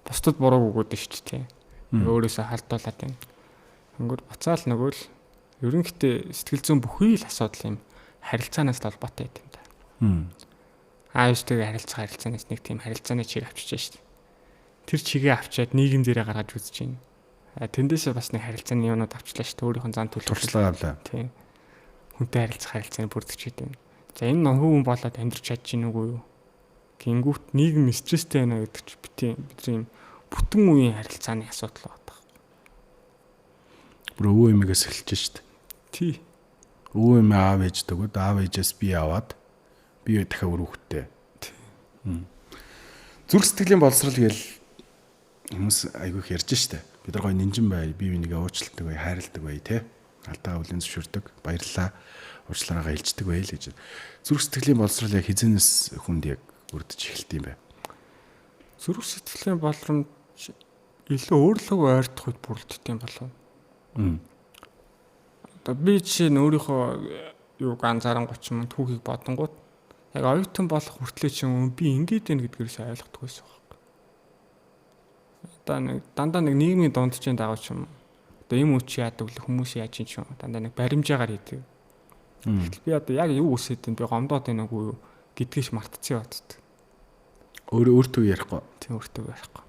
бусдад бурууг өгөөд шүү дээ. Өөрөөсөө халдуулаад байна. Өнгөр буцаал нөгөө л ерөнхийдөө сэтгэл зүйн бүхий л асуудал юм харилцаанаас л холбоотой юм да. Аавчтэйгээ харилцах харилцаанаас нэг тийм харилцааны чиг авчиж шүү дээ. Тэр чигээ авчиад нийгэм дээрээ гаргаж үзэж байна. Тэндээсээ бас нэг харилцааны юмнууд авчлаа шүү дээ. Өөрийнх нь зан төлөв. Туршлага авлаа. Тийм. Хүнтэй харилцах харилцааны бүрдэж идэв. За энэ нөхөн хүн болоод амьдрч чадж гин үгүй юу? Гингүүт нийгэм стресстэй байна гэдэг чи бидний юм бүтэн үеийн харилцааны асуудал байна. Бүр өвөө эмээгээс эхэлж шүү дээ. Тий. Өвөө эмээ аав ээж дөгөөд аав ээжээс би аваад би дахиад өөр хүүхэдтэй. Зүрх сэтгэлийн боловсрал гээл хүмүүс айгүйх ярьж штэ. Бид нар гоё нинжин бай, бие бинийгээ уучладаг бай, хайрладаг бай, тэ. Алдаа хүлээн зөвшөөрдөг, баярлалаа, уучлаарайгаа илждэг бай л гэж. Зүрх сэтгэлийн боловсрал яг хизэнээс хүнд яг өрдөж эхэлт юм бэ? Зүрх сэтгэлийн боловсрол илүү өөрлөгөө ойртох үед бүрэлддэг юм болов уу? Одоо би жишээ нь өөрийнхөө юуг анзаарангуй ч юм түүхийг бодонгууд яг оюутан болох хүртлээ чинь би ингэж байна гэдгээрээс ойлгодог байсан байхгүй. Одоо нэг дандаа нэг нийгмийн дунджийн дагуу ч юм. Одоо юм үуч яадаг л хүмүүс яаж юм ч юм. Дандаа нэг баримжаагаар хийдэг. Гэтэл би одоо яг юу үсээд байна би гомдоод байна уу юу гэдгийгч мартцсан яваад. Өөртөө ярихгүй. Тийм, өөртөө ярихгүй.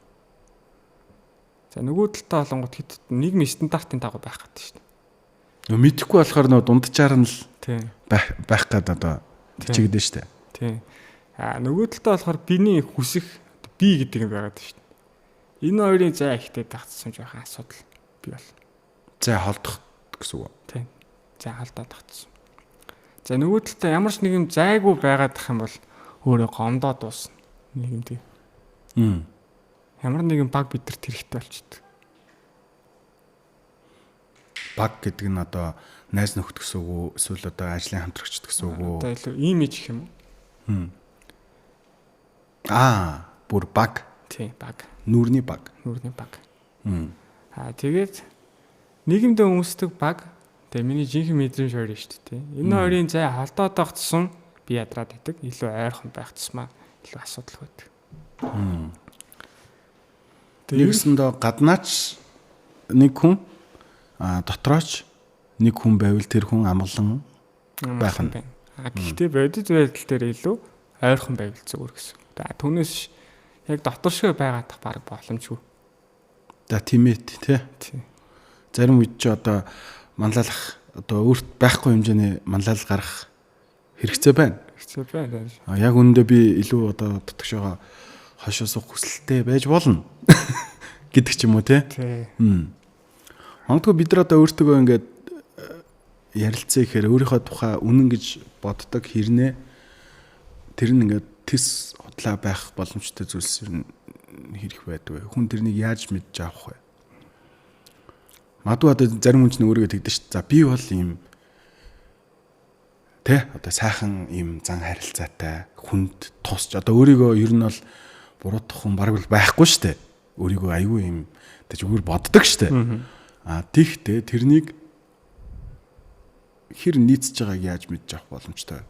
За нөгөө талдаа болонгот хэд нийгмийн стандартын дагуу байх гэдэг шүү дээ. Нөө мэдэхгүй болохоор нөө дунджаар нь л Тийм. байх гээд одоо чигдэн шүү дээ. Тийм. А нөгөө талдаа болохоор биний хүсэх би гэдэг юм байгаад шүү дээ. Энэ хоёрын зай ихтэй тагцсан жоохон асуудал би бол. Зай холдох гэсэн үг. Тийм. Зай холдоод тагцсан. За нөгөө талдаа ямар ч нэг юм зайгүй байгаад ах юм бол өөрөө гомдоод дуусна. Нийгэмд. Ямар нэгэн баг бидэрт хэрэгтэй болчихдээ. Баг гэдэг нь одоо найз нөхөд гэсэн үг үү? Эсвэл одоо ажлын хамтрагчд гэсэн үг үү? Одоо илүү имиж гэх юм уу? Аа, бүр баг. Тийм, баг. Нүрний баг. Нүрний баг. Аа, тэгээд нийгэмдээ өмсдөг баг. Тэгээ миний жинхэнэ мэдрэмж хоёр шүү дээ. Энэ хоёрын зай холдоод огцсон би ядраад байдаг. Илүү ойрхон байх тусмаа илүү асуудал байдаг. Нэгсэндээ гаднаач нэг хүн, дотрооч нэг хүн байвал тэр хүн амгалан байх нь. А гэхдээ бодит байдал дээр илүү ойрхон байвал зүгээр гэсэн. За түүнээс яг дотор шиг байгаадах баг боломжгүй. За тийм ээ тий. Зарим үед чи одоо манлайлах одоо өөрт байхгүй хэмжээний манлайл гарах хэрэгцээ байна. Хэрэгцээ байна. А яг үүндээ би илүү одоо дотгошоогоо хошоо суух хүсэлтэй байж болно гэдэг ч юм уу тий. Магадгүй бид нар одоо өөртөө ингээд ярилцаа ихээр өөрийнхөө тухай үнэн гэж боддог хэрнээ тэр нь ингээд тэс худлаа байх боломжтой зүйлс ер нь хэрэг байдаг вэ? Хүн тэрнийг яаж мэдж авах вэ? Магадгүй одоо зарим хүн чинь өөрийгөө тэгдэж шүү дээ. За би бол ийм тэ одоо сайхан ийм зан харилцаатай хүнд тусч одоо өөрийгөө ер нь бол буруутгах хүн бараг л байхгүй шүү дээ. Өөрийгөө аюу ийм тэг зүгээр боддог шүү дээ. А тэгтээ тэрнийг хэр нийцж байгааг яаж мэдж авах боломжтой вэ?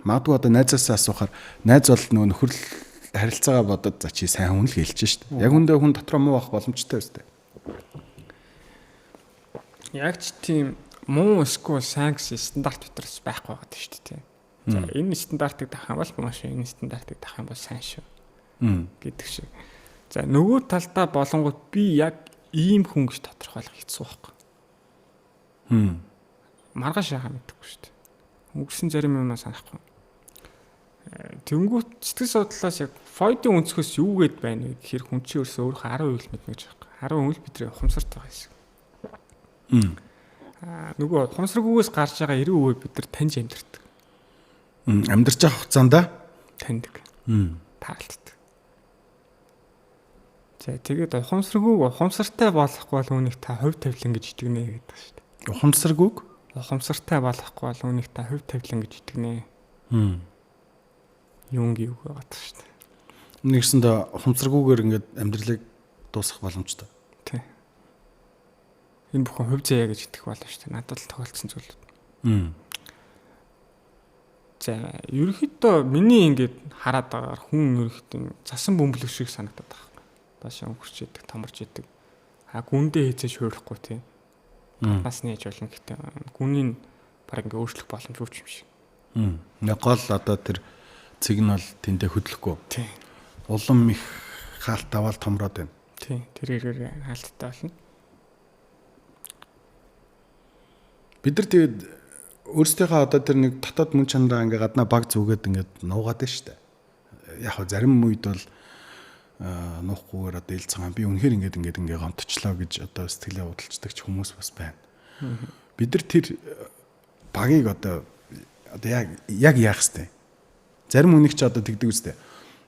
Магадгүй одоо найзаасаа асуухаар найз бол нөгөө нөхөрл харилцаагаа бодоод за чи сайн хүн л хэлж шүү дээ. Яг үндэ хүн дотроо муу байх боломжтой өстэй. Яг ч тийм муу эсвэл сайн гэсэн стандарт битрээс байхгүй байгаа шүү дээ. За энэ стандартыг давах юм бол муу шүү, энэ стандартыг давах юм бол сайн шүү гэдэг шиг. За нөгөө талдаа болонгууд би яг ийм хүн гэж тодорхойлох хэцүү байхгүй. Маргааш яхаа мэдэхгүй шүү дээ. Өнгөрсөн зарим юмаа санахгүй. Тэнгүүт сэтгэл судлаас яг Фройдын өнцгөөс юу гээд байна вэ гэхээр хүн чинь өөрсөө өөрийнхөө 10% л мэднэ гэж байна. 10% л бидний ухамсарт байгаа юм шиг. Нөгөө ухамсаргүйгээс гарч байгаа 90% бид нар таньж амьдардаг. Амьдарч байгаа хугацаанд таньдаг. Таалддаг. За тэгээд ухамсаргүйг ухамсартай болохгүй бол үүнийг та хувь тавилан гэж итгэнэ гэдэг шүү дээ. Ухамсаргүйг ухамсартай болохгүй бол үүнийг та хувь тавилан гэж итгэнэ. Юунгийн үг байгаа шүү дээ. Нэгсэндээ ухамсаргүйгээр ингээд амьдралыг дуусгах боломжтой. Тий. Энэ бүхэн хувь заяа гэж итгэх болно шүү дээ. Надад л тохиолдсон зүйл. За ерөнхийдөө миний ингээд хараад байгаагаар хүн ерөнхийдөө цасан бөмбөлөг шиг санагдаад байгаа. Даашаа өнгөрч идэг, томорч идэг. А гүндээ хийцээж хуурахгүй тий. Гаднаас нь яаж болно гэхдээ гүнийг баг ингээ өөрчлөх боломжгүй юм шиг. Нэг гол одоо тэр цэг нь бол тэндээ хөдлөхгүй. Тий. Улам их хаалт аваад томроод байна. Тий, тэр эргээр хаалттай болно. Бид нар тэгээд өөрсдийнхөө одоо тэр нэг дотоод мөн чанараа ингээ гаднаа баг зүгээд ингээд нуугаад байна шүү дээ. Яг хөө зарим үед бол нуухгүйгээр одоо ил цагаан би үнэхээр ингээд ингээд ингээ гомдочлоо гэж одоо сэтгэлээ удалцдаг ч хүмүүс бас байна. Бид нар тэр багийг одоо яг яах хэвтэй. Зарим хүнийг ч одоо тэгдэг үстэй.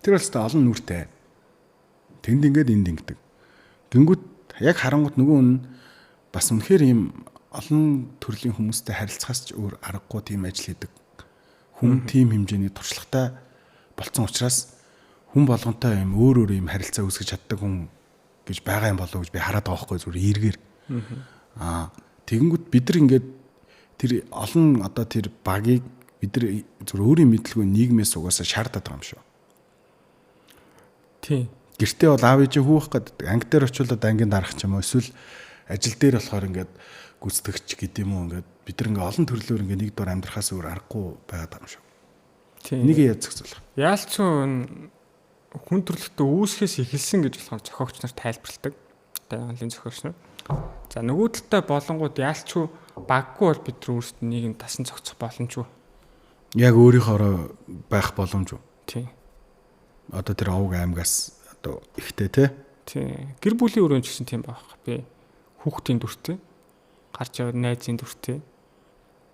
Тэр бол хэвээ олон нүртэй. Тэнд ингээд энд ингэдэг. Гингүүт яг харангуут нөгөө хүн бас үнэхээр ийм олон төрлийн хүмүүстэй харилцахаас ч өөр аргагүй тийм ажил хийдэг. Хүн тийм хэмжээний туршлагатай болцсон учраас хүн болгонтой юм өөр өөр юм харилцаа үүсгэж чаддаг хүн гэж байгаа юм болов уу гэж би хараад байгаа байхгүй зүгээр эргээр. Тэгэнгүүт бид нар ингээд тэр олон одоо тэр багийг бид нар зүгээр өөрийн мэдлгүй нийгмээс угаасаа шаардаад байгаа юм шүү. Тийм. Гэртээ бол аав ээжээ хүүх гэдэг. Анги дээр очивол одоо ангийн дарах ч юм уу эсвэл ажил дээр болохоор ингээд гүйцэтгэгч гэдэг юм уу ингээд бид нар ингээд олон төрлөөр ингээд нэг дор амьдрахаас өөр аргагүй байгаад байгаа юм шүү. Тийм. Энийг яаж зохицуулах? Яалцгүй хүн төрөлхтөө үүсгэхээс эхэлсэн гэж болохоор зохиогч нар тайлбарладаг. Одоо анлийн зохиогч нар. За нөгөө талдаа болонгууд яалчгүй баггүй бол бид нар өөрсдөө нийгэм тасан зохицох боломжгүй. Яг өөрийнхоороо байх боломжгүй. Тийм. Одоо тэр овг аймгаас одоо ихтэй те. Тийм. Гэр бүлийн өрөөнд ч гэсэн тийм байх. Би хүүхдийн дүртэй, гарч яваад найзын дүртэй.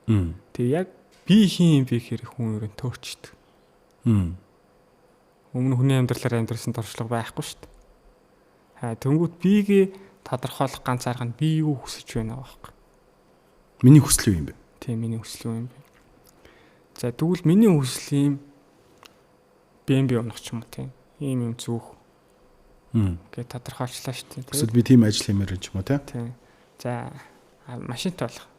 Тэгээ яг би хин юм бэ гэхээр хүн өрөөнд төөрчдөг. Өмнө хүний амьдралаар амьдрсан туршлага байхгүй шүү дээ. Тэнгүүт бигээ тодорхойлох ганц арга нь би юу хүсэж байна вэ? Миний хүсэл юу юм бэ? Тийм, миний хүсэл юу юм бэ? За тэгвэл миний хүсэл юм BMW унах ч юм уу тийм. Ийм юм зүүх. Ингээд тодорхойлчлаа шүү дээ. Эсвэл би тийм ажил хиймээр ч юм уу тийм. За машинтай болох.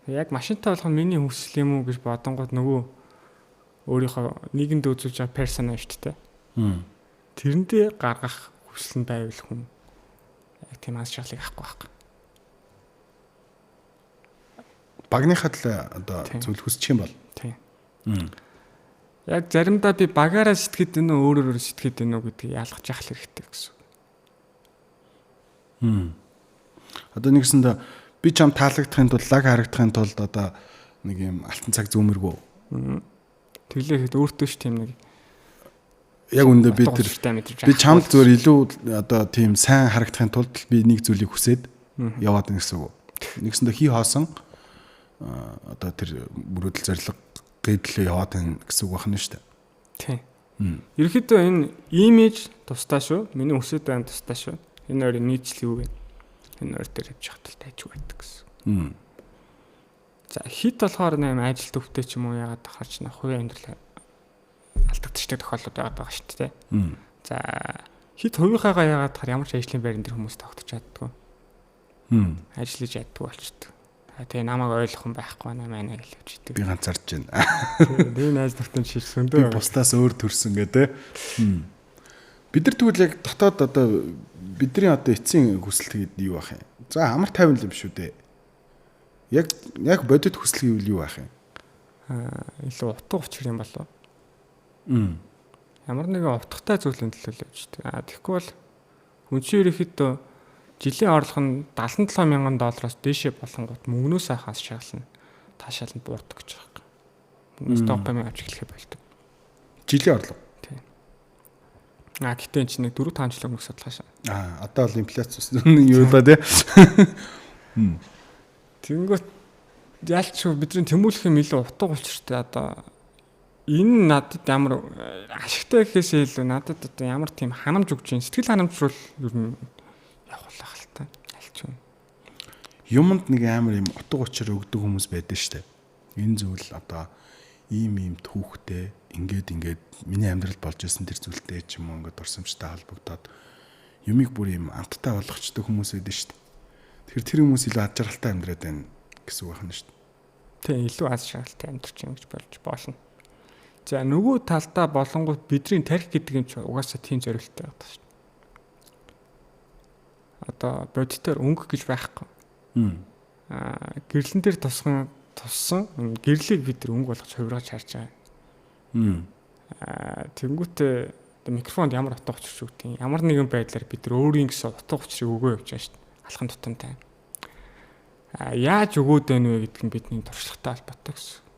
Яг машинтай болох нь миний хүсэл юм уу гэж бодонгууд нөгөө өөрийнхөө нийгэмд үзүүлж байгаа персона шүү дээ. Тэрэндээ гаргах хүсэл нь байвал хүн яг тийм аз жаргалыг авахгүй байх. Багныхаа төлөө одоо зүйл хүсчих юм бол. Тийм. Яг заримдаа би багаараа сэтгэхэд байна уу, өөрөөр сэтгэхэд байна уу гэдгийг ялгаж явах хэрэгтэй гэсэн. Одоо нэгсэндээ би чам таалагдахын тулд, лаг харагдахын тулд одоо нэг юм алтан цаг зүүмэргүй. Тэглээхэд өөртөө ч тийм нэг яг үндэ би тэр би чамд зүгээр илүү одоо тийм сайн харагдахын тулд би нэг зүйлийг хүсээд яваад байна гэсэн үг. Нэгсэндээ хий хоосон одоо тэр мөрөөдөл зорилго гэдлээ яваад байна гэсэн үг байна шүү дээ. Тийм. Ерөнхийдөө энэ имиж тусдаа шүү. Миний хүсэж байгаа тусдаа шүү. Энэ хоёрын нийтлэл юу вэ? Энэ хоёр дээр явж явах тал тайжгүй байдаг гэсэн. За хит болохоор нэм ажил төвтэй ч юм уу яагаад тахарч нэ хувийн амьдрал алдагдчихдаг тохиолдол байгаад байгаа шүү дээ. За хит хувийнхаагаа яагаад тахаар ямар ч ажлын байран дээр хүмүүс тогтож чаддгүй. Ажиллаж чаддгүй болчдөг. Тэгээ намайг ойлгох юм байхгүй намайг гэж явж идэг. Би ганцаарч байна. Би найз нөхдөд шийдсэн дээ. Би бусдаас өөр төрсөн гэдэг. Бид нар тэгвэл яг дотоод одоо бидний одоо эцсийн хүсэл тэгээд юу байх юм? За амар тайван юм шүү дээ. Яг бодит хүсэл гэвэл юу байх юм? Илүү утга учир юм болов. Ямар нэгэн утгатай зүйлийн төлөө явж идэг. Тэгэхгүй бол хүн чинь ерөнхийдөө жилийн орлого нь $77,000 дээшээ болонгууд мөнгнөөс хаас шагална. Таашаал нь буурдаг гэж байгаа юм. Мөнгөөс допамин авч эхлэхэ болдог. Жилийн орлого. Тийм. А гэтээ энэ чинь нэг 4-5 жилийн өмнөх судалгаа шээ. Аа одоо бол инфляц өссөн юу да тий. Тэнгүүт ялч бидний тэмүүлэх юм илүү утга учиртай одоо энэ надад ямар ашигтай гэхээсээ илүү надад одоо ямар тийм ханамж өгч юм сэтгэл ханамж руу ер нь явах л та аль ч юм. Юмд нэг амар юм утга учир өгдөг хүмүүс байдаг штэ. Энэ зүйл одоо ийм ийм түүхтэй ингээд ингээд миний амьдрал болж исэн тэр зүйлтэй ч юм уу ингээд дурсамжтай холбогдоод юмыг бүр ийм амттай болгочдөг хүмүүс байдаг штэ. Тэгэхээр тэр хүмүүс илүү ад жаргалтай амьдраад байна гэсэн үг байна штэ. Тийм илүү аз жаргалтай амьдарч юм гэж болж болно. За нөгөө талдаа болонгууд бидний тарих гэдэг юм чи угаасаа тийм зорилттой байдаг шүү дээ. Одоо бодитоор өнгө гэж байхгүй. Аа гэрлэн дээр туссан гэрлийг бид нар өнгө болгож хувиргаж харж байгаа. Аа тэнгуүтээ одоо микрофонд ямар утга учир өгдөг юм. Ямар нэгэн байдлаар бид нар өөрийн гэсэн утга учирыг өгөө явж байгаа шүү дээ. Алхам тутамтай. Аа яаж өгөөд байна вэ гэдг нь бидний туршлагатай холбоотой гэсэн.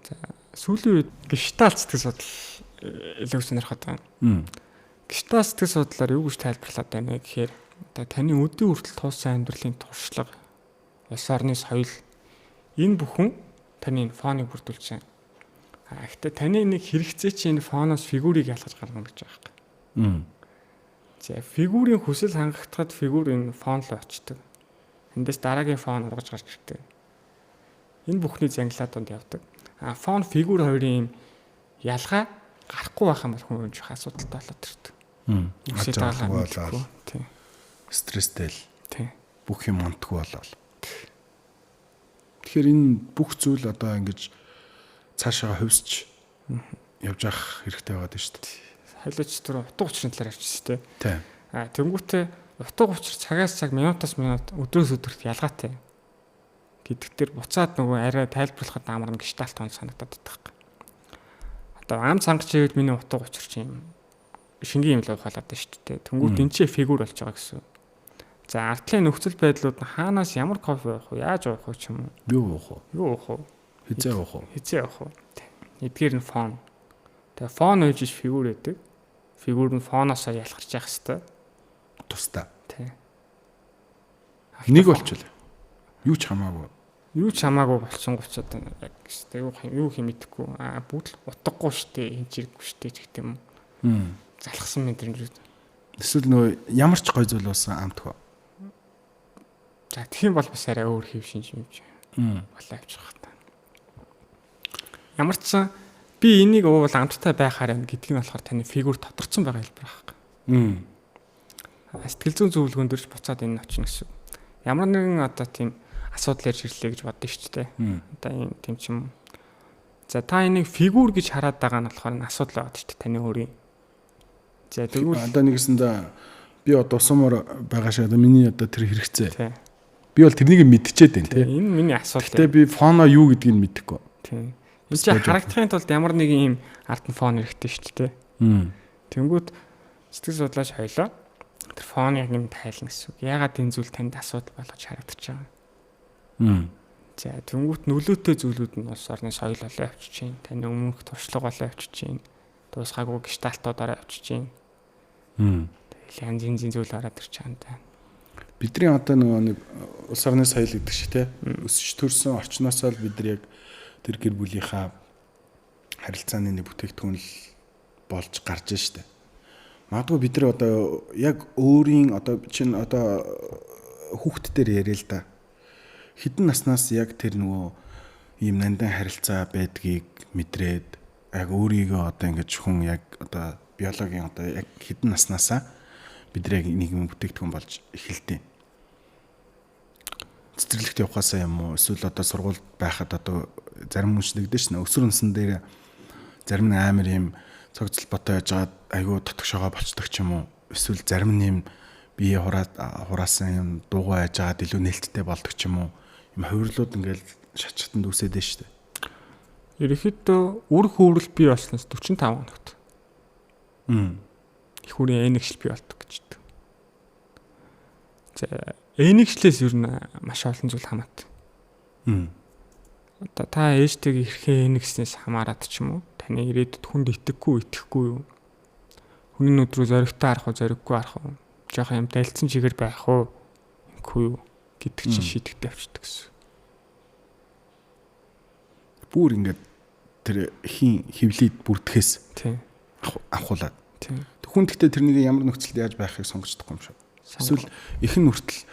За сүүлийн үед гештальт сэтгэл судлал илүү сонирхоод байна. Гештальт сэтгэл судлалаар юу гэж тайлбарлаад байна вэ гэхээр одоо таны өдийн хүртэл туулсан амьдралын туршлага, улс орны соёл энэ бүхэн таны энэ фоныг бүрдүүлж байна. А гэхдээ таны нэг хэрэгцээ чинь энэ фоноос фигурыг ялгаж гаргана гэж байгаа юм. За фигурын хүсэл хангагдахад фигур энэ фон руу очдог. Эндээс дараагийн фон ургаж гарч ирдэг. Энэ бүхний зангилаа дунд явдаг. А фон фигур хоёрын юм ялгаа гарахгүй байх юм бол хүн өнжих асуудалтай болоод ирдэг. Болоод. Тийм. Стресстэй л. Тийм. Бүх юм онтгүй болоод. Тэгэхээр энэ бүх зүйл одоо ингэж цаашаа хувьсч явж явах хэрэгтэй байгаа даа шүү дээ. Хайлаач түр утга учирын талаар ярьчихсан тий. Тийм. А тэнгуүтээ утга учир цагаас цаг, минутаас минут, өдрөөс өдөрт ялгаатай гэдэг дээр буцаад нөгөө арай тайлбарлахад амар нь гештальт он санагдаад байдаг. Одоо ам цангаж ивэл миний утга учир чинь юм шингийн юм л ухаалаад байна шүү дээ. Тэнгүүт энэ ч фигур болж байгаа гэсэн. За артлын нөхцөл байдлууд нь хаанаас ямар кофе уух вэ? Яаж уух вэ ч юм уу? Юу уух вэ? Юу уух вэ? Хизээ уух уу? Хизээ уух уу? Эдгээр нь фон. Тэгээ фон байж иш фигур байдаг. Фигур нь фоноосоо ялгарч явах хэвээр. Тусдаа. Тий. Нэг болчихлоо. Юу ч хамаагүй. Юу ч хамаагүй болсон гоч одоо яг хэвээр юу юм мэдэхгүй. Аа бүгд л утгагүй штэ, энэ ч хэрэггүй штэ гэх юм уу. Залхсан мэдрэмж. Эсвэл нөгөө ямар ч гой зүйл болсон амтгүй. За тэгэх юм бол бас арай өөр хэв шинж юм чи. Болоо явчих та. Ямар ч сан би энийг уувал амттай байхаар байна гэдг нь болохоор таны фигур тодорцсон байгаа хэлбэр байхгүй. Сэтгэл зүйн зөвлөгөөн дөрж буцаад энэ очно гэсэн. Ямар нэгэн одоо тийм асуудал ярьж ирлээ гэж бодно шүү дээ. Одоо ийм тийм ч юм. За та энийг фигур гэж хараад байгаа нь болохоор асуудал байгаа шүү дээ таны өөрийн. За тэгвэл одоо нэгэсэндээ би одоо усамар байгаа шиг одоо миний одоо тэр хэрэгцээ. Би бол тэрнийг мэдчихэд байна тий. Энэ миний асуудал. Гэтэ би фоно юу гэдгийг мэдэхгүй. Тий. Энэ чинь харагдахын тулд ямар нэгэн ийм ард нь фон хэрэгтэй шүү дээ. Тэнгүүт сэтгэл судлаач хоёлоо тэр фоныг юм тайлна гэсэн үг. Яагаад энэ зүйл танд асуудал болгож харагдаж байгаа юм? За тэнгүүт нөлөөтэй зүйлүүд нь улс орны соёл болоо явчих чинь, таны өмнөх туршлага болоо явчих чинь, дуусгаагүй гештальтуудаараа явчих чинь. Тэгэл янз янзын зүйл ороод ирж байгаа юм да. Бидний одоо нөгөө нэг улс орны соёл гэдэг шиг те өсөж төрсэн орчноосоо л бид нар яг тэр гэр бүлийнхаа харилцааны нэг бүтээгдэхүүн л болж гарч штэ. Магадгүй бид нар одоо яг өөрийн одоо чинь одоо хүүхд дээр яриа л да. Хэдэн наснаас яг тэр нөгөө ийм нандан харилцаа байдгийг мэдрээд яг өөрийгөө одоо ингэж хүн яг одоо биологийн одоо яг хэдэн наснаасаа бид нар яг нийгмийн бүтээгдэхүүн болж эхэлдэг. Цэцэрлэгт явахаасаа юм уу эсвэл одоо сургуульд байхад одоо зарим хүн нэгдэж шнэ өсвөр насн дээр зарим нь амар юм цог золботой байж байгаад айгүй дотгошоогоо болчдөг ч юм уу эсвэл зарим нь юм бие хураасан юм дуугаа байж байгаад илүү нээлттэй болдог ч юм уу юм хувирлууд ингээл шатчтанд үсээд байна шүү дээ. Ерөнхийдөө үр хөөрөл бий болсноос 45 хоногт. Их хүрийн энэгшил бий болдог гэж хэлдэг. За энэгшлээс ер нь маш олон зүйл хамаатай. Одоо та ээжтэйгээ хэрхэн нэгснээс хамаарат ч юм уу? Таны ирээдүйд хүнд итгэхгүй итгэхгүй юу? Хүний нүд рүү зоригтой харах уу, зориггүй харах уу? Жохон юм далдсан чигээр байх уу? Ингэхгүй юу гэдэг чинь шийдэгтэй авчдаг гэсэн. Бүр ингээд тэр хийн хевлийг бүрдэхээс Тийм. авахуулаад. Тийм. Хүн гэхдээ тэрнийг ямар нөхцөлд яаж байхыг сонгож чадахгүй юм шиг. Эсвэл ихэн хүртэл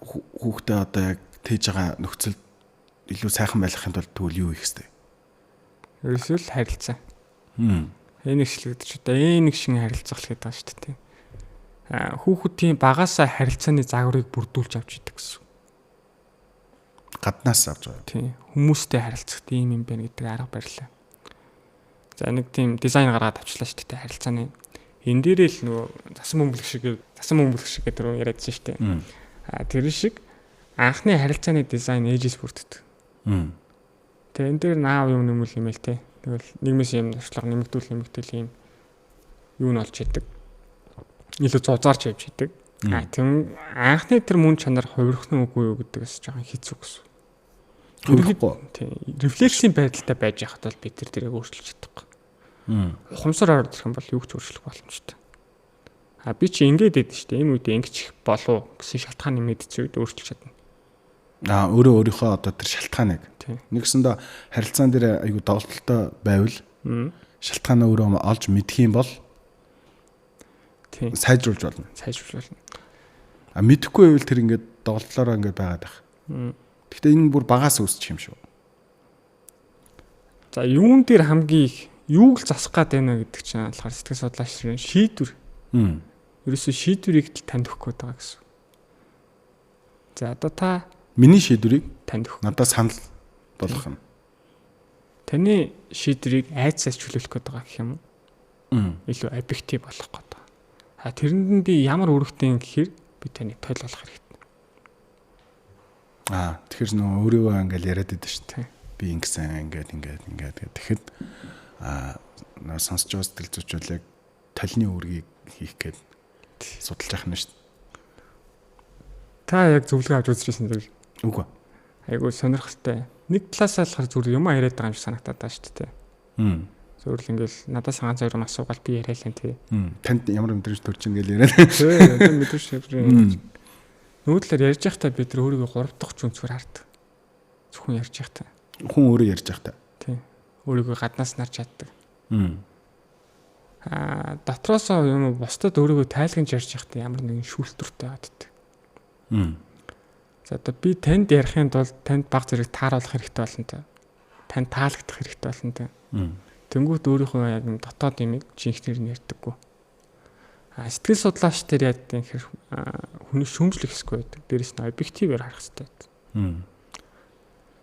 хүүхдээ одоо яг тээж байгаа нөхцөлд илүү сайхан байлгахын тулд тэгвэл юу хийх ёстой? Ерөөсөө л харилцаа. Энэ ишлэгдэж одоо энэ нэг шин харилцах л гэдэг байгаа шүү дээ. Аа хүүхэд тийм багасаа харилцааны загварыг бүрдүүлж авч идэг гэсэн. Гаднаас авч байгаа. Тийм. Хүмүүстэй харилцах тийм юм байна гэдэг арга барилаа. За нэг тийм дизайн гаргаад авчлаа шүү дээ харилцааны. Энэ дээрээ л нөгөө засан бөмбөлөг шиг гэдэг рүү яриадсан шүү дээ. Аа тэр шиг анхны харилцааны дизайн ээжээс бүрддэг. Тэгээ энэ дээр наав юм нэмэл юм л те. Тэгвэл нийгмээс юм туршлага нэмэгдүүл юм юу нь олж идэг. Илүү зузаарч явж идэг. Аа тэгэн анхны тэр мөн чанар хувирах нь үгүй юу гэдэг бас жоохон хэцүү гэсэн. Хувирахгүй. Тийм. Рефлексийн байдалтай байж байхад бол бид тэр дэрийг өөрчилж чадахгүй. Ухамсар ороод ирэх юм бол юу ч өөрчлөх боломжтой. А би чи ингэж өгдөө шүү дээ. Энэ үед ингэчих болов гэсэн шалтгаан нэмэгдсэн үед өөрчилж чадна. Аа өөрөө өөрийнхөө одоо тэр шалтгааныг. Тийм. Нэгсэндээ харилцаан дээр айгүй доголдолтой байвал шалтгаанаа өөрөө олж мэдх юм бол Тийм. сайжруулж болно. Сайжруулж болно. А мэдэхгүй байвал тэр ингээд доголдлороо ингээд байгаад байх. Гэхдээ энэ бүр багаас үүсчих юм шүү. За юун дээр хамгийн их юуг л засах гад байна вэ гэдэг чинь болохоор сэтгэл судлаач нарын шийдвэр. Ерөөсөө шийдвэрийг л танд өгөх гээд байгаа гэсэн. За одоо та Миний шийдвэрийг танд өгөх. надад санал болгох юм. Таны шийдвэрийг айцаас чөлөөлөх гээд байгаа гэх юм уу? Илүү объектив болгох гээд байгаа. А тэрэнд нь би ямар үүрэгтэй юм гэхээр би таныг тойл болох хэрэгтэй. Аа тэгэхээр нөгөө өөрийгөө ингээл яриад идэв шүү Тийм. дээ. Би ингэсэн ингээд ингээд ингээд гэх. Тэгэхэд аа нөгөө сонсч байгаа сэтгэл зүйчүүл яг толны үүргийг хийх гээд судалж явах нь шүү дээ. Та яг зөвлөгөө авч үзчихсэн зэрэг Үгүй. айгүй сонирхолтой. Нэг талаасаа болохоор зүгээр юм яриад байгаа юм шиг санагдаад байгаа шүү дээ. Зүгээр л ингээл надаас ганц хоёр юм асуугаал би яриалаа тий. Танд ямар мэдрэмж төрж ин гэл яриад. Тий, одоо мэдрэмж төрж. Нөгөө талаар ярьж байхдаа бид нар өөрийгөө гурав дахь хүнсгээр хардаг. Зөвхөн ярьж байхдаа. Хүн өөрөө ярьж байхдаа. Тий. Өөрийгөө гаднаас нарч чаддаг. Аа дотроосоо юм уу бусдад өөрийгөө тайлгнаж ярьж байхдаа ямар нэгэн шүүлтүртэй байгаад. За одоо би танд ярихын тулд танд баг зэрэг тааруулах хэрэгтэй болно та. Танд таалагдах хэрэгтэй болно та. Тэнгүүт өөрийнхөө яг юм дотоод имийг жинхнэр нь ярьдаггүй. А сэтгэл судлаач тэр яад юм хэр хүний шүүмжлэх хэсгүй байдаг. Дээрэс нь объективээр харах хэрэгтэй байдаг.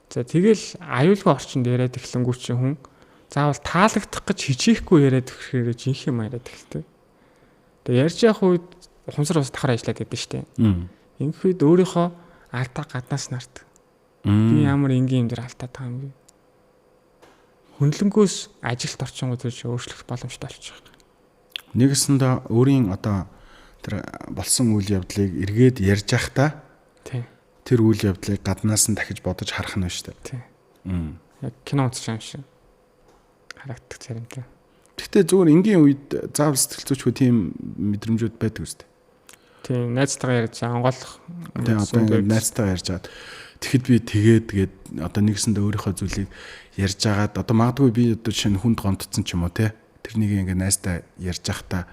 За тэгэл аюулгүй орчинд яриад эхлэнгүүт чинь хүн заавал таалагдах гэж хичээхгүй яриад ирэхээр жинхэнэ юм яриад эхэлдэг. Тэгээ ярьж явах үед ухамсар бас давхар ажиллаад байдаг шүү дээ. Ингэх үед өөрийнхөө алдаа гаднаас нарт. Би ямар энгийн юм дээр алдаад байгаа юм бэ? Хүнлэнгөөс ажилт орчингууд гэж өөрчлөх боломжтой болчих. Нэгэсэндээ өөрийн одоо тэр болсон үйл явдлыг эргээд ярьж байхдаа Тий. тэр үйл явдлыг гаднаас нь дахиж бодож харах нь шүү дээ. Тий. Яг кино үзэж байгаа юм шиг харагдах заримдаа. Гэхдээ зүгээр энгийн үед заавал сэтгэл зүйчгүй тийм мэдрэмжүүд байдаг үстэй. Тийм, найзтайгаа ярьж байгаа онгойлох. Тийм одоо ингээд найзтайгаа ярьж байгаад тэгэхэд би тэгээд гээд одоо нэгсэндээ өөрийнхөө зүйлийг ярьж байгаад одоо магадгүй би одоо жишээ нь хүнд гомдсон ч юм уу те тэрнийг ингээд найзтай ярьж байхдаа